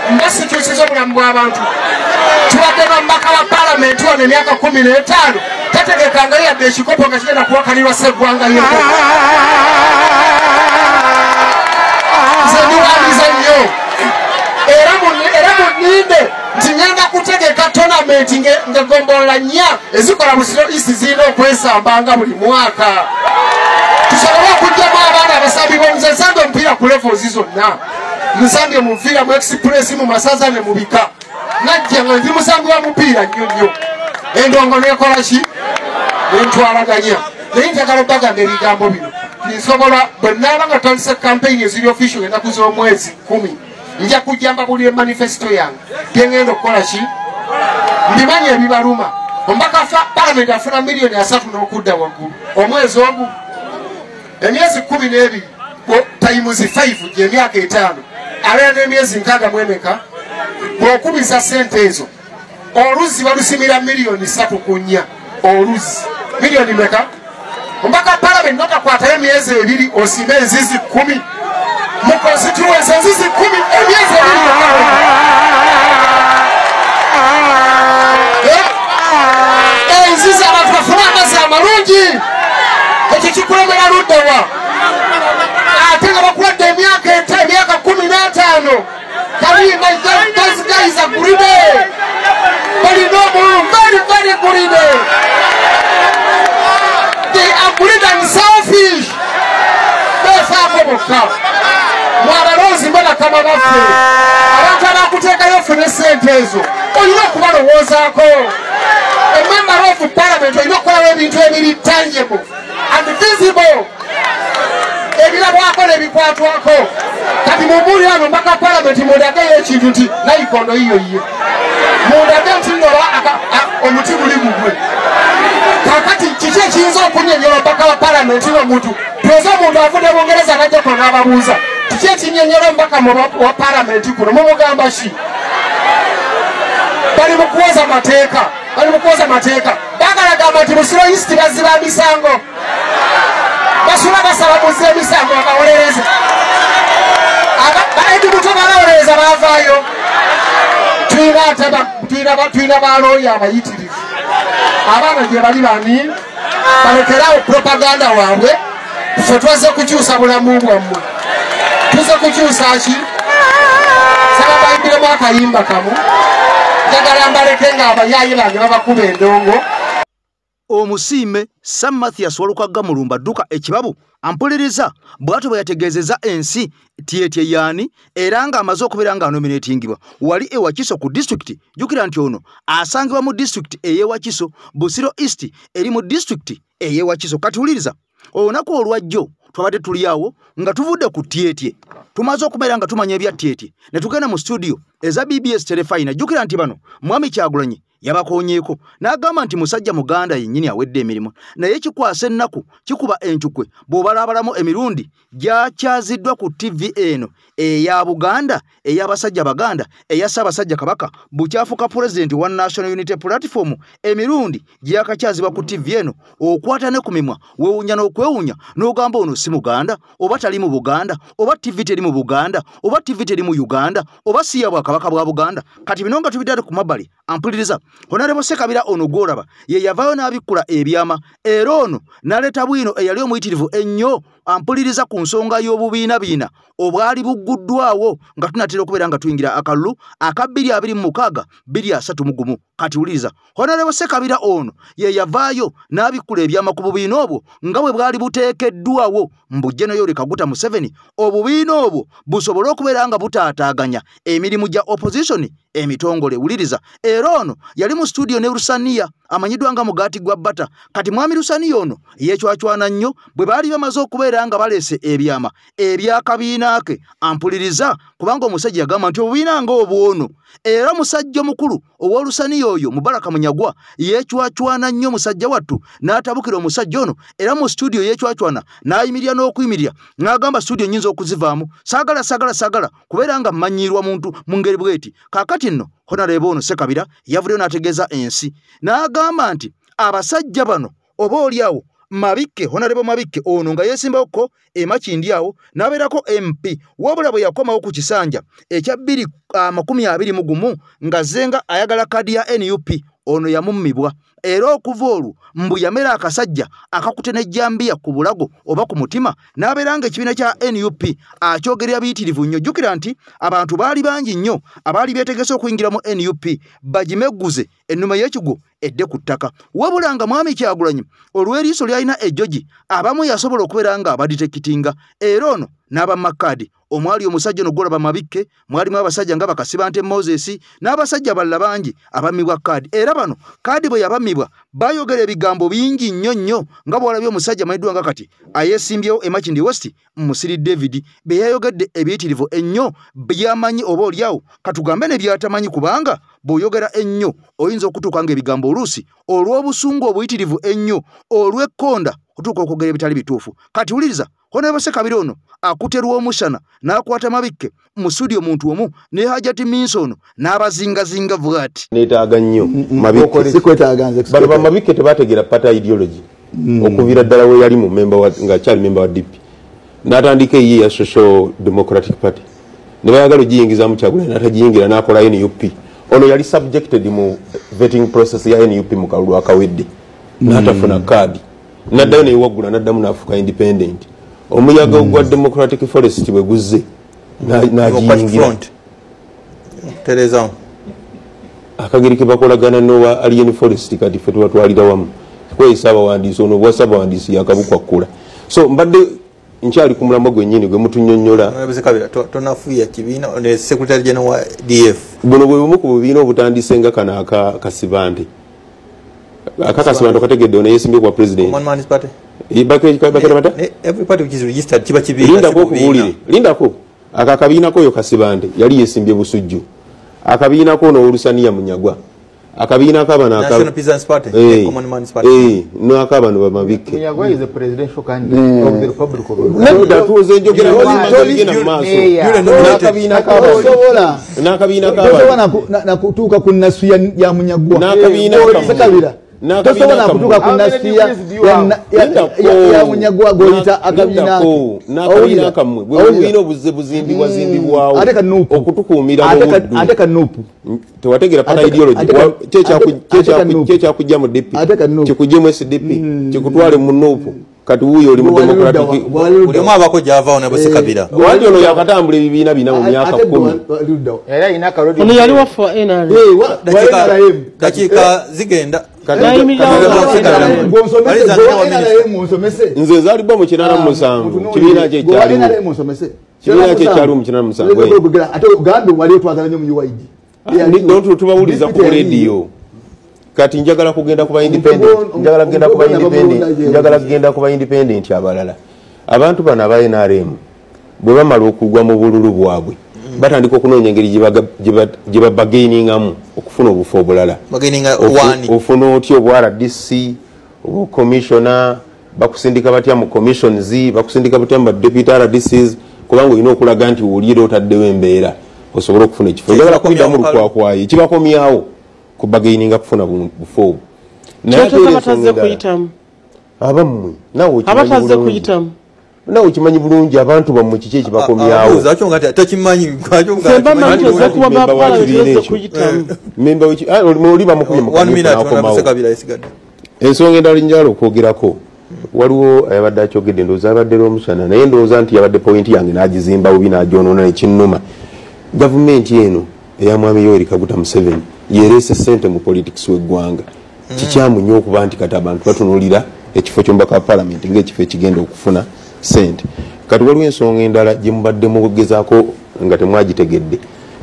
Mbasikyusiza obulamu bw'abantu. Tubadde n'omubaka wa paalamenti wano emyaka 15, tategekangayo yadde ekikopo nga kigenda kuwakanirwa sseggwanga yeko. Nze ndiwaliza nnyo, era munninde nti ngenda kutegeka tonamenti ng'eggombolola 4 ezikola Busiro East zirina okwesambanga buli mwaka, tusobole okuggyamu abaana abasambi b'omuze. Nsambe omupiira ku levels zonna, nsambye mu nfiira, mu express, mu masaza ne mu bika, najja nga ndi musambi wa mupiira nnyo nnyo, endongo nekola ki nentwalaganya. Naye njagala obbagamba ebigambo bino, nsobola bwe naaba nga tutandise campaign eziri official ennaku z'omwezi 10, nja kujja mbabulire manifesto yange gengenda okukola ki, mbimanye ebibaluma. Omubaka parliament afuna 30,000,000 n'okudda waggulu omwezi ogu, emyezi 12 times 5 gy'emyaka 5, abeera n'emyezi 64. Bw'okubiza ssente ezo, oluzzi balusimira 3,400,000, oluzzi miliyoni meka? Omubaka parliament notakwatayo emyezi 2 osime enzizi 10 mu constituency, enzizi 10 emyezi 2, enzizi abantu bafune amazzi amalungi. Ekyo kikulemera luddawa? Ate nga bakuwadde emyaka 15. Kalima, those guys are greedy. Balina omululu, very very greedy. They are greedy and selfish. Beefaako bokka. Mwe abalonzi mwe bakama baffe, abantu abakuteekayo ofune ssente ezo olina okubalowoozaako. A member of parliament olina okukolawo ebintu ebiri tangible and visible, ebirabwako n'ebikwatwako. Kati mumbuulire wano omubaka palamenti, mundageyo ekintu nti nayikondo yiyo ye, mundage nti nnoba omuti guli gugwe. Kakati kiki ekiyinza okunyonyola omubaka wa palamenti n'omuntu? Tuweze omuntu avudde Bungereza n'ajjako n'ababuuza kiki ekinyonyola omubaka wa palamenti kuno, mumugamba ki? Bali mu kuwoza mateeka, bali mu kuwoza mateeka. Baagala gamba nti Busiro East bazzi ba misango, basula basaba muzze emisango babawolereze. Ba Eddie Mutwe balawolereza baavaayo. Tulina balooya abayitirivu, abaana gye bali bani balekerawo propaganda waabwe. Ffe twazze kukyusa bulamu bwammwe, tuzze kukyusa ki? Saba bayimbiremu akayimba kamu, njagala mbaleke ng'abayaayi bange babakuba endongo.
Omusiime Sam Mathias Walukagga Mulumba dduka ekibabu ampuliriza bw'atyo bwe yategeezezza ensi Tietie yaani, era ng'amaze okubeera ng'anominatingibwa wali e Wakiso ku disitulikiti. Jjukira nti ono asangibwa mu disitulikiti ey'e Wakiso, Busiro East eri mu disitulikiti ey'e Wakiso. Kati wuliriza, olunaku olwajjo twabadde tuli awo nga tuvudde ku Tietie, tumaze okubeera nga tumanya ebya Tietie ne tugenda mu studio eza BBS Terefayina. Jjukira nti bano Mwami Kyagulanyi Yabakonyeeko n'agamba nti musajja Muganda yennyini awedde emirimu, naye kikwasa ennaku kikuba encukwe bw'obalaabalamu emirundi gyakyaziddwa ku TV eno eya Buganda, ey'abasajja Baganda, eya Ssaabasajja Kabaka, bukyafuka pulezidenti wa National Unity Platform. Emirundi gyakakyazibwa ku TV eno okwata ne ku mimwa, weewuunya n'okwewuunya n'ogamba ono si Muganda, oba tali mu Buganda, oba TV teri mu Buganda, oba TV teri mu Uganda, oba si ya Bwakabaka bwa Buganda. Kati bino nga tubitadde ku mabbali, ampuliriza Honorable Ssekabira ono gw'olaba ye yavaayo n'abikkula ebyama, era ono n'aleeta bwino eyali omuyitirivu ennyo ampuliriza ku nsonga y'obubiinabiina obwali bugguddwawo nga tunatera okubeera nga tuyingira akalulu aka 2026 2031. Kati wuliriza, Honorable Ssekabira ono ye yavaayo n'abikkula ebyama ku bubiina obwo nga bwe bwali buteekeddwawo mbu General Yoweri Kaguta Museveni, obubiina obwo busobole okubeera nga butaataaganya emirimu gya opposition emitongole. Wuliriza, era ono yali mu studio ne Rusaniya amanyiddwa nga Mugaati gwa Bata. Kati mwami Rusaniya ono yeecwacwana nnyo bwe baali bamaze okubeera nga baleese ebyama ebyakabiina ke. Ampuliriza, kubanga omusajja yagamba nti obubiina ng'obwono, era omusajja omukulu ow'Olusaniya oyo Mubaraka Munyagwa yeecwacwana nnyo musajja wattu n'atabukira omusajja ono, era mu studio yeecwacwana n'ayimirira n'okuyimirira n'agamba studio nnyinza okuzivaamu, saagala saagala saagala kubeera nga mmanyiirwa muntu mu ngeri bw'eti. Kaakati nno Honorable ono Ssekabira yavuddeyo n'ategeeza ensi n'agamba nti abasajja bano oba oliawo Mabikke, Honorable Mabikke ono nga yeesimbawoko e Makindye awo n'abeerako MP, wabula bwe yakomawo ku kisanja ekya 2021 nga Zenga ayagala kaadi ya NUP, ono yamummibwa. Era okuva olwo mbu yamera akasajja akakute n'ejjambiya ku bulago oba ku mutima n'abeera nga ekibiina kya NUP akyogerera biyitirivu nnyo. Jjukira nti abantu baali bangi nnyo abaali beetegese okuyingira mu NUP bagimegguze ennume y'ekigwo edde ku ttaka, wabula nga mwami Kyagulanyi olw'eriiso ly'alina ejjogi abamu yasobola okubeera nga abaditekitinga, era ono n'abamma kaadi omwali omusajja ono gw'olaba Mabikke, mwalimu abasajja nga Bakasibante Moses n'abasajja abalala bangi abammibwa kaadi. Era bano kaadi bwe yabammibwa bayogera ebigambo bingi nnyo nnyo nga bw'olabye omusajja amanyiddwa nga kati ayeesimbyewo e Makindye West Musiri David bye yayogedde ebiyitirivu ennyo by'amanyi oba oliawo katugambe ne by'atamanyi, kubanga bw'oyogera ennyo oyinza okutuuka ng'ebigambo oluusi olw'obusungu obuyitirivu ennyo olw'ekkonda otuuka okwogera ebitali bituufu. Kati wuliriza, Honorable Ssekabira ono akuterwa omushana n'akwata Mabikke mu studio muntu omu ne Hajati Minso ono n'abazingazinga bw'ati.
Neetaaga nnyo Mabikke,
sikwetaaga nze.
Bano ba Mabikke tebategeera party ideology okuviira ddala we yali mu member wa ng'akyali member wa DP, n'atandika eyiye ya Social Democratic Party ne bayagala ogiyingizaamu Kyagulanyi n'atagiyingira n'akola NUP. Ono yali subjected mu vetting process ya NUP mu kalulu akawedde n'atafuna kaadi, n'addayo neyewaggula n'addamu n'afuuka independent. Omuyaga ogwa Democratic Forest bwe guzze n'agiyingira akageri ke bakolagana n'owa Alien Forest, kati ffe tubatwalira wamu kweyisa abawandiisi, ono obwa ssabawandiisi yakabukwakkula. So mbadde nkyali ku mulamwa gwennyini gwe mutunnyonnyola.
Tonafuya kibiina ne Secretary General wa DF.
Buno bwe bumu ku bubiina obutandise nga kano akakasibante akakasibante okategedde ono yeesimbye kwa president. Lindako okubuulire, lindako. Akakabiinako oyo Kasibante yali yeesimbye Busujju, akabiinako ono Olusaniya Munyagwa, akabiina k'abano n'ak'abano Bamabikke. Nedda tuuze njogera genda mu maaso. N'akabiina k'abano n'akabiina k'abano
nakutuuka ku nnasu ya Munyagwa
n'akabiina
Ssekabira tosobola kutuuka ku nnasu ya Munyagwa gw'oyita akabiina
n'akabiina kammwe bwe bubiina obuzze buzimbibwa zimbibwawo okutukuumira mu buddu.
Ate kanuupu
tewategeera party ideology kyekyakujja mu DP kikujje mu SDP kikutwale mu NUP. Kati wuuyo oli mu Democratic
buli omu abaako gy'avaawo ne Ssekabira.
Wali ono yakatambula ebibiina bina mu myaka 10.
Ono yali wa for NRM.
Dakiika zigenda.
Nze nzaalibwa mu 87 kibiina kye kyaliwo. Kibiina kye kyaliwo mu 87.
Ate ogambe wali otwagala nnyo mu UID.
Tubawuliza ku radio. Kati njagala kugenda kuba independent, njagala kugenda kuba independent, njagala kugenda kuba independent abalala. Abantu bano aba NRM bwe bamala okugwa mu bululu bwabwe Batandika okunoonya engeri gye babagainingamu okufuna obufo obulala. Ofuna otya obwa RDC, obwa commissioner, bakusindika batya mu commissions, bakusindika batya mu deputy RDCs, kubanga olina okulaga nti oli era otaddewo embeera osobola okufuna ekifo. Njagala kuddamu lukwakwayo kibakomyawo ku bagaininga kufuna bufo obwo. Naye ate era ensonga endala, abammwe naawe okimanyi bulungi abantu bammwe kiki ekibakomyawo. Oli bamukubye mu n'akomawo. Ensonga endala njagala okwogerako, waliwo ayabadde akyogedde, ndowooza abadde lw'omusana, naye ndowooza nti yabadde pointi yange n'agizimba bubi n'agyonoona nekinnuma. Gavumenti eno eya Mwami Yoweri Kaguta Museveni yereese ssente mu politics w'eggwanga. Kikyamu nnyo okuba nti kati abantu batunuulira ekifo ky'omubaka wa paalamenti ng'ekifo ekigenda okufuna ssente. Kati waliwo ensonga endala gye mubadde mugezaako nga temwagitegedde,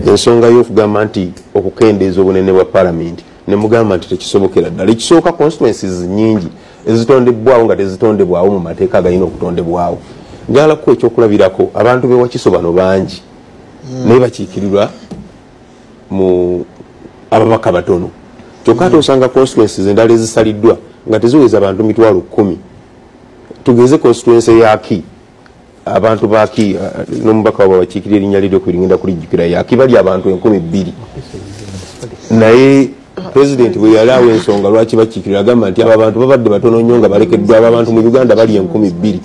ensonga y'okugamba nti okukendeeza obunene bwa paalamenti, ne mugamba nti tekisobokera ddala. Ekisooka, constituencies nnyingi ezitondebwawo nga tezitondebwawo mu mateeka agalina okutondebwawo. Njagala kuwa ekyokulabirako, abantu b'e Wakiso bano bangi naye bakiikirirwa mu ababaka batono. Kyokka ate osanga constituencies endala ezisaliddwa nga teziweza abantu 10,000. Tugeze constituency ya Ki, abantu ba Ki n'omubaka waabwe bakiikirira erinnya lye lyokubiri ngenda kulijjukira, ya Ki bali abantu 2,000. Naye pulezidenti bwe yali awa ensonga lwaki bakiikirira, agamba nti abo abantu babadde batono nnyo nga balekeddwa, abo abantu mu Uganda bali 2,000.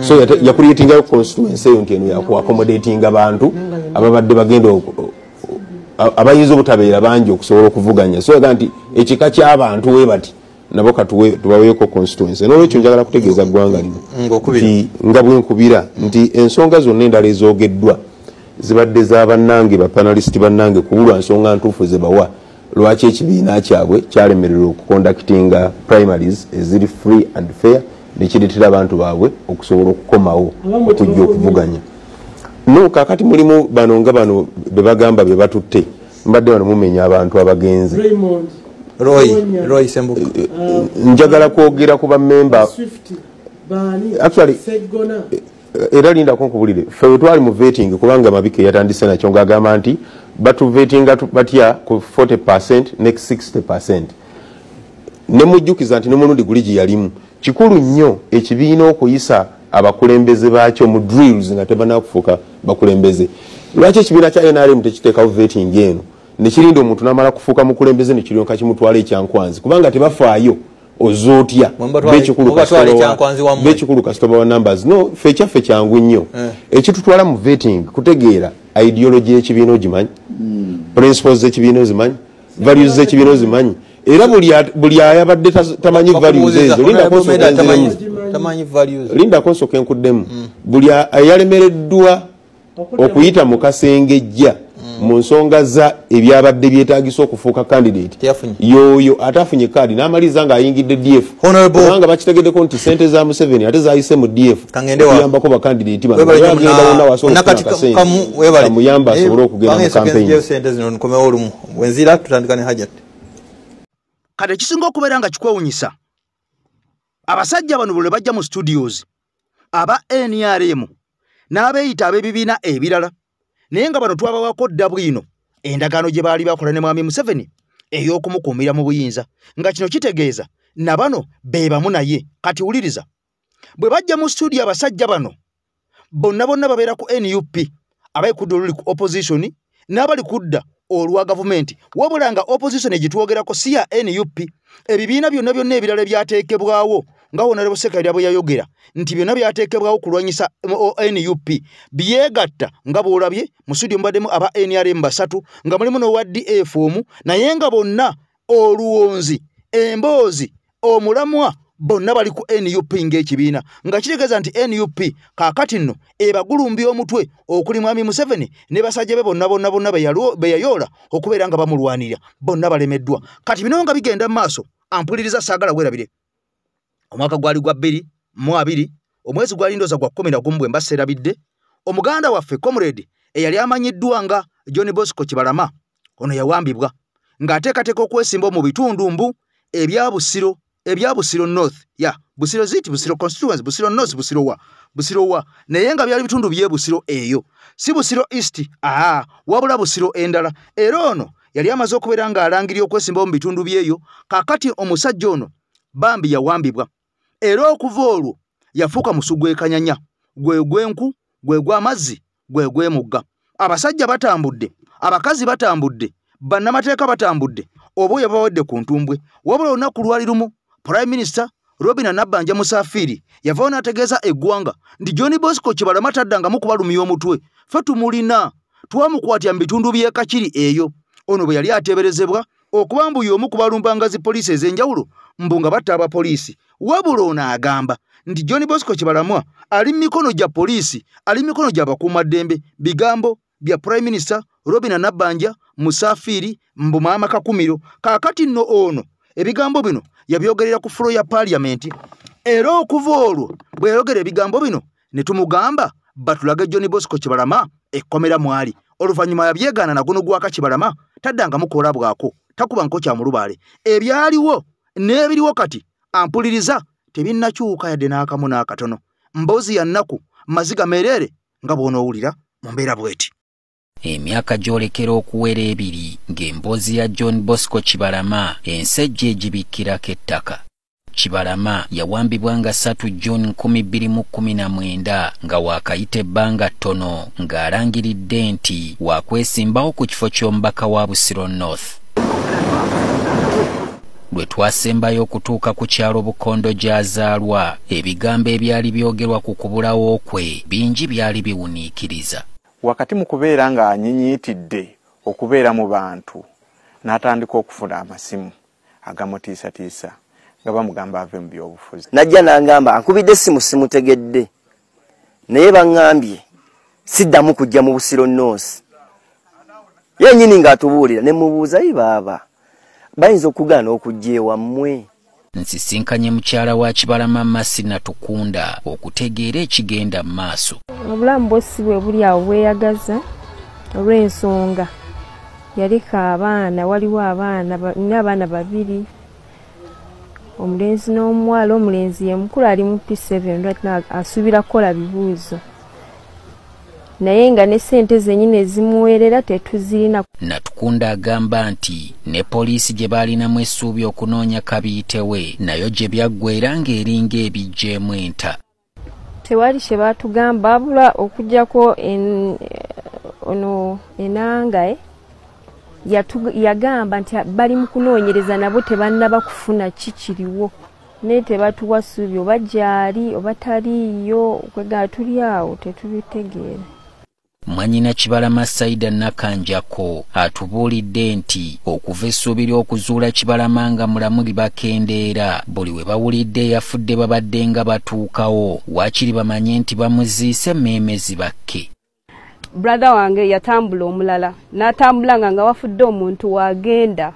So yakuliitingayo constituency eyo nti eno yakuaccommodatinga bantu ababadde bagenda abayinza obutabeera bangi okusobola okuvuganya. So yaga nti ekika ky'abantu we bati nabo tubaweeko constituency. N'olwekyo njagala kutegeeza ggwanga lino nti nga bwe nkubira nti ensonga zonna endala ezoogeddwa zibadde za bannange ba panelist bannange kubulwa nsonga ntuufu ze bawa lwaki ekibiina kyabwe kyalemererwa okuconductinga primaries eziri free and fair, nekireetera abantu baabwe okusobola okukomawo okujja okuvuganya. No, kakati mulimu bano nga bano be bagamba be batutte, mbadde bano mumenya abantu abagenze.
Roy Sembuka.
Njagala kwogera ku bammemba. Actually, era lindako nkubulire, ffe twali mu vetting kubanga Mabike yatandise nakyo ng'agamba nti batuvetinga batya ku 40% next 60%. Ne mujjukiza nti n'omulundi guli gye yalimu. Kikulu nnyo ekibiina okuyisa abakulembeze baakyo mu drills nga tebannakufuuka bakulembeze. Lwaki ekibiina kya NRM tekiteekawo vetting eno nekirinda omuntu n'amala kufuuka mukulembeze nekiryoka kimutwala ekyankwanzi, kubanga tebafaayo ozootya bekikulu kasitoba wa numbers. No, ffe ekyaffe kyangu nnyo. Ekitutwala mu vetting kutegeera ideology y'ekibiina ogimanyi, principles z'ekibiina ozimanyi, values z'ekibiina ozimanyi. Era buli ayabadde tamanyi values ezo, lindako nsooke nkuddemu. Buli ayalemereddwa okuyita mu kasengejja mu nsonga za ebyabadde byetaagisa okufuuka candidate, yoyo ate afunye kaadi n'amaliriza ng'ayingidde DF, kubanga bakitegeddeko nti ssente za Museveni ate zaayise mu DF okuyambako bakandidate bano. Agenda wonna wasobola okufuna akasente kamuyamba asobole okugenda mu campaign.
Kati ekisinga okubeera nga kikwewunyisa, abasajja bano bwe bajja mu studios aba NRM n'abeeyita ab'ebibiina ebirala, naye nga bano twabawako dda bwino endagaano gye baali bakola ne Mwami Museveni ey'okumukuumira mu buyinza, nga kino kitegeeza na bano be bamu naye. Kati wuliriza, bwe bajja mu studio abasajja bano bonna bonna babeera ku NUP, abali kudda oluli ku opposition n'abali kudda olwa gavumenti, wabula nga opposition egitwogerako si ya NUP. Ebibiina byonna byonna ebirala ebyateekebwawo nga Honorable Ssekabira bwe yayogera nti byonna byateekebwawo kulwanyisa NUP byegatta, nga bw'olabye mu studio mubaddemu aba NRM 3 nga mulimu n'owa DF omu, naye nga bonna oluwonzi, emboozi, omulamwa bonna bali ku NUP ng'ekibiina, nga kitegeeza nti NUP kaakati nno ebagulumbya omutwe okuli Mwami Museveni ne basajja be bonna bonna bonna be yayoola okubeera nga bamulwanirira, bonna balemeddwa. Kati bino nga bigenda mu maaso, ampuliriza saagala weerabire, omwaka gwali gwa 2020, omwezi gwali ndooza gwa 11 bwe mba seerabidde, omuganda waffe comrade eyali amanyiddwa nga John Bosco Kibalama ono yawambibwa ng'ateekateeka okwesimba mu bitundu mbu ebya Busiro ebya Busiro North, ya Busiro ziti Busiro constituency, Busiro North, Busiro wa naye nga byali bitundu bye Busiro eyo, si Busiro East, wabula Busiro endala. Era ono yali amaze okubeera nga alangirira okwesimbawo mu bitundu byeyo. Kaakati omusajja ono bambi yawambibwa, era okuva olwo yafuuka musugwekanyanya, gwe gwenku, gwe gw'amazzi, gwe gw'emugga. Abasajja batambudde, abakazi batambudde, bannamateeka batambudde, oba yabawadde ku ntumbwe. Wabula olunaku lwali lumu Prime Minister Robina Nabbanja Musafiri yavaayo n'ategeeza eggwanga nti John Bosco Kibalama taddangamu kubalumya omutwe, ffe tumulina, twamukwatya mu bitundu by'e Kakiri eyo. Ono bwe yali ateeberezebwa okuba mbu y'omu ku balumbanga zi poliisi ez'enjawulo, mbu nga batta abapoliisi. Wabula ono agamba nti John Bosco Kibalama ali mu mikono gya poliisi, ali mu mikono gy'abakuumaddembe. Bigambo bya Prime Minister Robina Nabbanja Musafiri mbu maama Kakumiro. Kaakati nno ono ebigambo bino yabyogerera ku fulo ya parliament, era okuva olwo bwe yayogera ebigambo bino ne tumugamba batulage John Bosco Kibalama ekkomera mwali. Oluvannyuma yabyegaana naguno gwaka Kibalama taddangamu kolabwako, takuba nko kya mulubaale. Ebyaliwo n'ebiriwo kati ampuliriza tebinnakyuka yadde n'akamu n'akatono. Mboozi ya nnaku, maziga meereere nga bw'onoowulira mu mbeera bw'eti.
Emyaka gyolekera okuwera 2 ng'emboozi ya John Bosco Kibalama ensejja egibikkirako ettaka. Kibalama yawambibwa nga 3 June 2019 nga waakayita ebbanga ttono ng'alangiridde nti waakwesimbawo ku kifo ky'omubaka wa Busiro North. Lwe twasembayo okutuuka ku kyalo Bukondo gy'azaalwa, ebigambo ebyali byogerwa ku kubulawo kwe bingi byali biwuniikiriza.
Wakati mu kubeera ng'anyinyiitidde okubeera mu bantu, n'atandika okufuna amasimu agamutiisatiisa nga bamugamba ave mu byobufuzi.
Najja n'angamba ankubidde essimu simutegedde, naye baŋŋambye siddamu kujja mu Busiro North. Yennyini ng'atubuulira ne mubuuza, "Yi baaba, bayinza okugaana okujja ewammwe?"
Nsisinkanye mukyala wa Kibalama Mercy Natukunda okutegeera ekigenda mu maaso.
Obulamu bwo si bwe buli awo bweyagaza olw'ensonga yaleka abaana, waliwo abaana nina abaana 2, omulenzi n'omuwala. Omulenzi ye mukulu ali mu P7 right now, asuubira kukola bibuuzo, naye nga ne ssente zennyini ezimuweerera tetuzirina.
Natukunda agamba nti ne poliisi gye baalinamu essuubi okunoonya kabiitewe nayo gye byaggweera ng'eringa ebiggyeemu enta.
Tewali kye baatugamba wabula okuggyako ono Enanga yagamba nti bali mu kunoonyereza nabo tebannaba kufuna kikiriwo, naye tebatuwa ssuubi oba gy'ali oba taliiyo, kwegamba tuli awo tetubitegeera.
Mwannyina Kibalama Saida Nakanjako atubuulidde nti okuva essuubi ly'okuzuula Kibalama nga mulamu libakendeera, buli we bawulidde eyafudde babadde nga batuukawo, waakiri bamanye nti bamuziise emmeeme zibakke.
Brother wange yatambula omulala n'atambula nga wafudde omuntu wagenda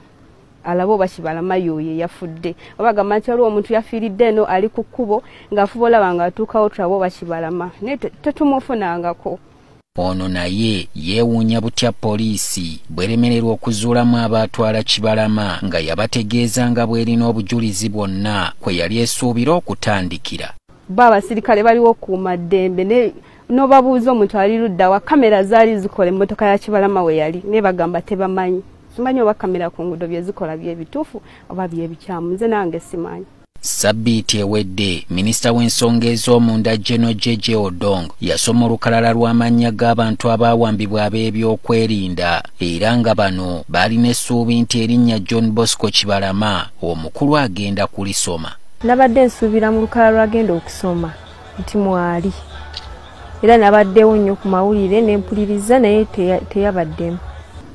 alaba oba Kibalama yoyo yafudde, oba gamba nti waliwo omuntu yafiiridde eno ali ku kkubo ng'afuba olaba ng'atuukawo tulabe oba Kibalama, naye tetumufunangako.
Ono naye yeewuunya butya poliisi bw'eremererwa okuzuulamu abaatwala Kibalama nga yabategeeza nga bw'erina obujulizi bwonna kwe yali esuubira okutandikira.
Bo abasirikale baliwo okukuuma ddembe, naye n'obabuuza omuntu ali ludda wa, kamera zaali zikola emmotoka ya Kibalama we yali, naye bagamba tebamanyi. Simanyi oba kamera ku nguudo bye zikola bye bituufu oba bye bikyamu, nze nange simanyi.
Sabbiiti ewedde minisita w'ensonga ez'omunda General JJ Odong yasoma olukalala lw'amannya g'abantu abaawambibwa ab'ebyokwerinda, era nga bano baalina essuubi nti erinnya John Bosco Kibalama omukulu agenda kulisoma.
Nabadde nsuubira mu lukalala lw'agenda okusoma nti mwali, era nabaddewo nnyo ku mawulire ne mpuliriza, naye teyabaddemu.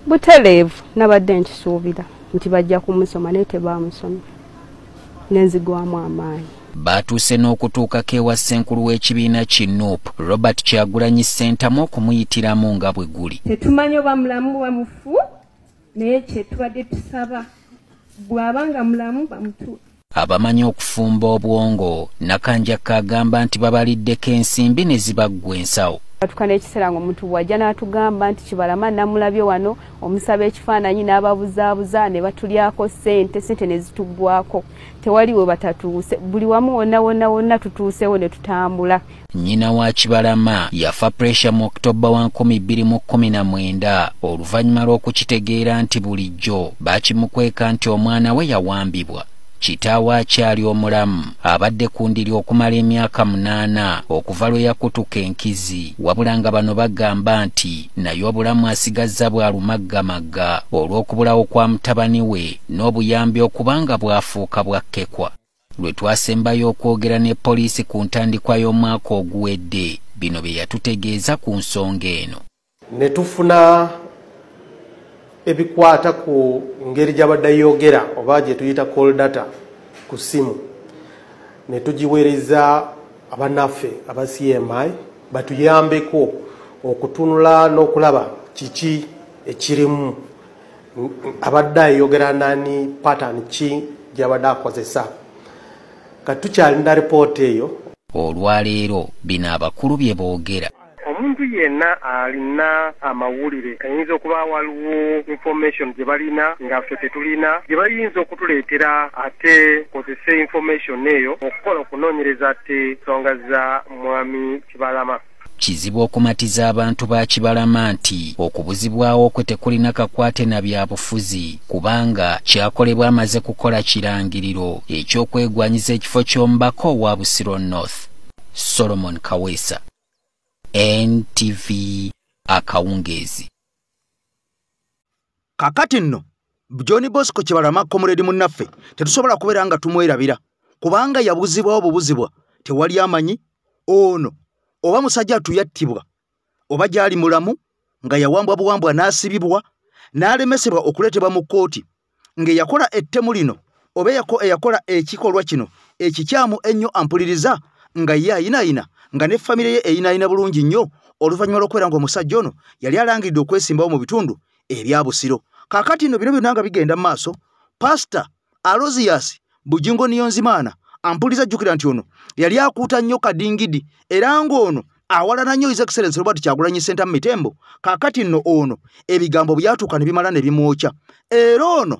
Butereevu nabadde nkisuubira nti bajja kumusoma, naye tebaamusomye, nenzigwamu amaanyi.
Baatuuse n'okutuukako ewa ssenkulu w'ekibiina ki NUP Robert Kyagulanyi Ssentamu okumuyitiramu nga bwe guli.
Tetumanyi oba mulamu oba mufu, naye kye tubadde tusaba bw'aba nga mulamu bamutuwe.
Abamanyi okufumba obwongo Nakanjako agamba nti babaliddeko ensimbi ne zibaggwa ensawo.
Atuka n'ekiseera ng'omuntu bw'ajja n'atugamba nti Kibalama namulabye wano, omusaba ekifaananyi n'ababuzaabuza ne batulyako ssente, ssente ne zituggwako. Tewali we batatuuse, buli wamu wonna wonna wonna tutuusewo ne tutambula.
Nnyina wa Kibalama yafa pressure mu October wa 2019 oluvannyuma lw'okukitegeera nti bulijjo bakimukweka nti omwana we yawambibwa. Kitaawe akyali omulamu abadde ku ndiri okumala emyaka 8 okuva lwe yakutuka enkizi, wabula nga bano bagamba nti naye obulamu asigazza bwa lumaggamagga olw'okubulawo kwa mutabani we n'obuyambi okubanga bwafuuka bwakkekwa. Lwe twasembayo okwogera ne poliisi ku ntandikwa y'omwaka oguwedde, bino bye yatutegeeza ku nsonga eno.
Ne tufuna ebikwata ku ngeri gy'abadde yogera oba gye tuyita call data ku ssimu, ne tugiweereza abannaffe aba CMI batuyambeko okutunula n'okulaba kiki ekirimu, abadde ayogera nani, pattern ki gy'abadde akozesa. Kati tukyalinda ripooti eyo.
Olwaleero bino abakulu bye boogera.
Omuntu yenna alina amawulire ayinza okuba waliwo information gye balina nga ffe tetulina, gye bayinza okutuleetera ate kozese information eyo okukola okunoonyereza ate nsonga za mwami Kibalama.
Kizibu okumatiza abantu ba Kibalama nti okubuzibwawo kwe tekulina kakwate na byabufuzi, kubanga kyakolebwa amaze kukola kirangiriro eky'okwegwanyiza ekifo ky'omubaka owa Busiro North. Solomon Kawesa, NTV akawungeezi.
Kakati nno John Bosco Kibalama comrade munnaffe tetusobola kubeera nga tumwerabira, kubanga yabuzibwawo bubuzibwa tewali amanyi ono oba musajja tuyattibwa oba gyali mulamu nga yawambwa buwambwa n'asibibwa n'alemesebwa okuleetebwa mu kkooti ng'eyakola ettemu lino oba eyakola ekikolwa kino ekikyamu ennyo ampuliriza nga ye ayinaayina nga ne famire ye eyinaayina bulungi nnyo oluvannyuma lw'okubeera ng'omusajja ono yali alangiridde okwesimbawo mu bitundu ebya Busiro. Kaakati nno bino byonna nga bigenda mu maaso, Pasita Aloysius Bugingo Niyonzimana ampuliza jjukira nti ono yali akuuta nnyo kadingidi era ng'ono awalana nnyo His Excellency Robert Kyagulanyi Ssentamu Mitembo. Kaakati nno ono ebigambo byatuuka ne bimala ne bimwokya, era ono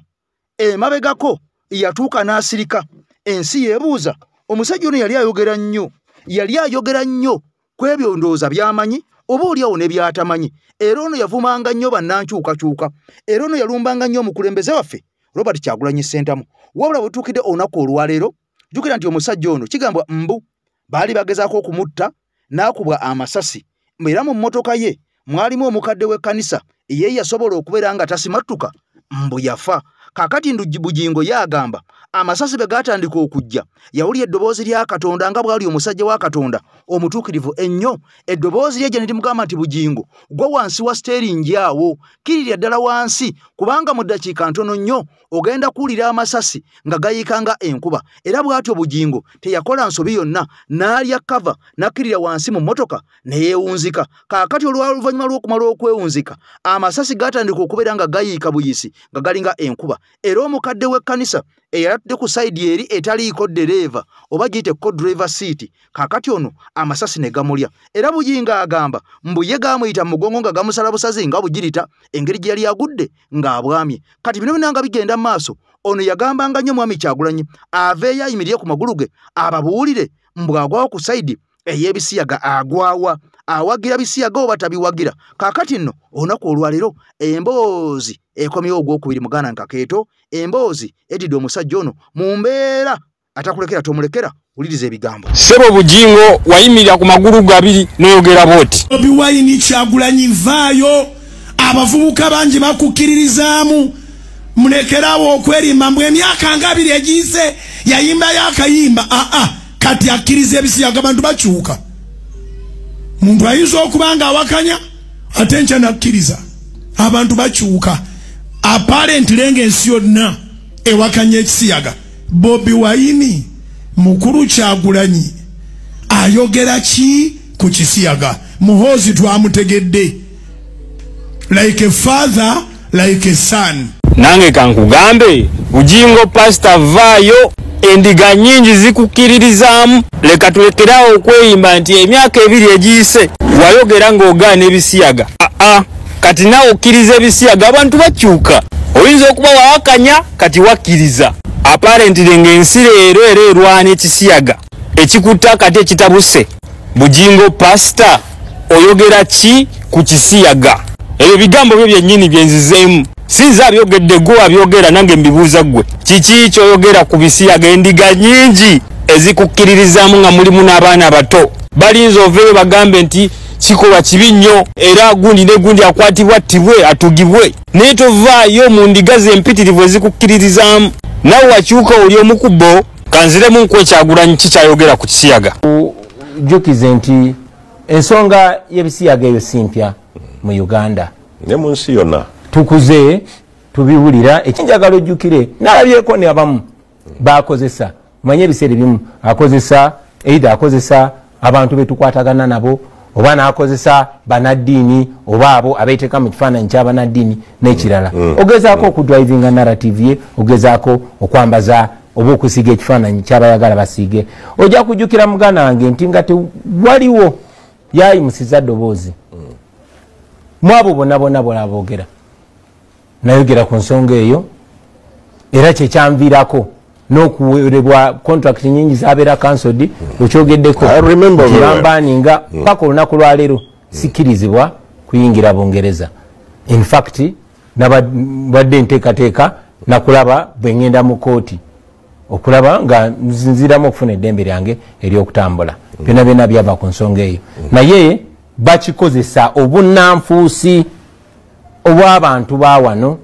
emabegako yatuuka n'asirika. Ensi yeebuuza omusajja ono yali ayogera nnyo, yali ayogera nnyo ku ebyo ndowooza by'amanyi oba oliawo ne by'atamanyi. Era ono yavumanga nnyo bannankyukakyuka, era ono yalumbanga nnyo omukulembeze waffe Robert Kyagulanyi Ssentamu. Wabula bwe tutuukidde olunaku olwaleero, jjukira nti omusajja ono kigambwa mbu baali bagezaako okumutta n'akubwa amasasi, era mu mmotoka ye mwalimu omukadde w'ekkanisa ye yasobola okubeera nga tasimattuka mbu yafa. Kaakati Bugingo yagamba amasasi bwe gaatandika okujja yawulira eddoboozi lya Katonda nga bw'ali omusajja wa Katonda omutuukirivu ennyo. Eddoboozi lye gye ne limugamba nti Bugingo gwa wansi wa steeringi awo, kkirira ddala wansi, kubanga mu ddakiika ntono nnyo ogenda kuwulira amasasi nga gayiika nga enkuba. Era bw'atyo Bugingo teyakola nsobi yonna, n'alya kava n'akkirira wansi mu mmotoka ne yeewunzika. Kaakati oluvannyuma lw'okumala okwewunzika, amasasi gaatandika okubeera nga gayiika buyisi nga galinga enkuba. Era omukadde w'ekkanisa eyatudde ku sayidi eri etaliiko ddereeva oba giyite co-driver seat, kaakati ono amasasi ne gamulya. Era Bugingo agamba mbu ye gaamuyita mu mugongo nga gamusala busazi nga bugirita engeri gye yali agudde ng'abwamye. Kati bino byonna nga bigenda mu maaso, ono yagambanga nnyo Mwami Kyagulanyi aveeyo ayimirire ku magulu ge ababuulire mbu agwawo ku sayidi ey'ebisiyaga, agwawa awagira bisiyaga oba tabiwagira. Kaakati nno olunaku olwaleero emboozi ekomyewo ogwokubiri muganda nkakeeto, emboozi edidde omusajja ono mu mbeera atakulekera tomulekera. Wuliriza ebigambo.
Ssebo Bugingo wayimirira ku magulu gabiri n'oyogera bw'oti.
Bobi Wine Kyagulanyi vaayo, abavubuka bangi bakukkiririzaamu, mulekerawo okwerimba mbu emyaka nga abiri egiyise yayimbayo akayimba. Aa, kati akkiriza ebisiyaga, abantu bakyuka. Muntu ayinza okuba nga awakanya ate enkya n'akkiriza, abantu bakyuka. Apparently ng'ensi yonna ewakanya ekisiyaga. Bobi Wine mukulu Kyagulanyi ayogera ki ku kisiyaga? Muhoozi twamutegedde, like a father like a son.
Nange kankugambe Bujingo pastor vaayo, endiga nyingi zikukkiririzaamu. Leka tulekerawo okweyimba nti emyaka 2 egiyise wayogera ng'ogaana ebisiyaga. Aa, kati naawe okkiriza ebisiyaga, abantu bakyuka. Oyinza okuba wawakanya, kati wakkiriza. Apparently ng'ensi leero era erwana ekisiyaga ekikutta kati ekitabuse. Bujingo pastor oyogera ki ku kisiyaga? Ebyo bigambo byo byennyini byenzizeemu. Sinza abyogedde gwe abyogera, nange mbibuuza ggwe. Kiki ky'oyogera ku bisiyaga? Endiga nyingi ezikukkiririzaamu nga mulimu n'abaana abato. Balinza oveeyo bagambe nti kikolwa kibi nnyo, era gundi ne gundi akwatibwa attibwe atugibwe. Naye tovaayo mu ndiga ze empitirivu ezikukkiririzaamu. Nawe wakyuka oli omu ku bo. Kanziremu nkuwe Kyagulanyi ki kyayogera ku kisiyaga.
Jjukize nti ensonga y'ebisiyaga eyo si mpya mu Uganda
ne mu nsi yonna.
Tukuze tubiwulira. Ekinjagala ojjukire, nalabyeko ne abamu bakozesa, manye ebiseera ebimu akozesa either akozesa abantu betukwatagana nabo, oba n'akozesa bannaddiini, oba abo abeeteeka mu kifaananyi ky'abannaddiini n'ekirala. Ogezaako okudrivinga narrative ye, ogezaako okwambaza oba okusiiga ekifaananyi ky'abayagala basiige. Ojja kujjukira muganda wange nti nga tewaliwo yayimusiza ddoboozi mu abo bonna bonna bolaboogera. Nayogera ku nsonga eyo, era kyekyanviirako n'okuwerebwa contract nyingi zabeera cancelled. Okyogeddeko bambaninga paka olunaku lwaleero sikkirizibwa kuyingira Bungereza. In fact nabadde nteekateeka nakulaba bwe ngenda mu kooti okulaba nga nziramu okufuna eddembe lyange ery'okutambula. Byonna byonna byava ku nsonga eyo. Naye bakikozesa obunnanfuusi obw'abantu ba wano,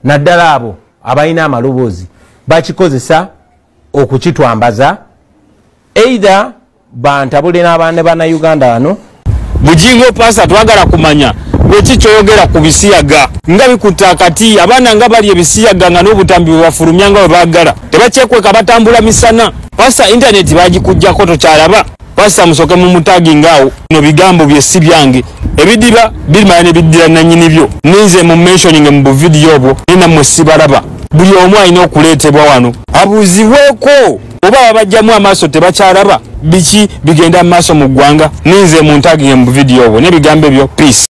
naddala abo abalina amaloboozi, bakikozesa okukitwambaza either bantabule n'abaana bannayuganda wano.
Bujingo pastor twagala kumanya bweki kyoyogera ku bisiyaga nga bikutta akati. Abaana nga bali ebisiyaga nga n'obutambi bwe bafulumya nga bwe baagala, tebakyekweka, batambula misana. Pastor internet bagikuggyako tokyalaba. Pastor musooke mumutaginga awo. Bino bigambo bye si byange, ebidiba birimala ne biddira nannyini byo. Ninze mu mentioning mu buvidiyo obwo, nammwe sibalaba. Buli omu alina okuleetebwa wano abuuzibweko, oba babajjamu amaaso tebakyalaba biki bigenda mu maaso mu ggwanga. Ninze muntaginge mu buvidiyo obwo n'ebigambo ebyo. Peace.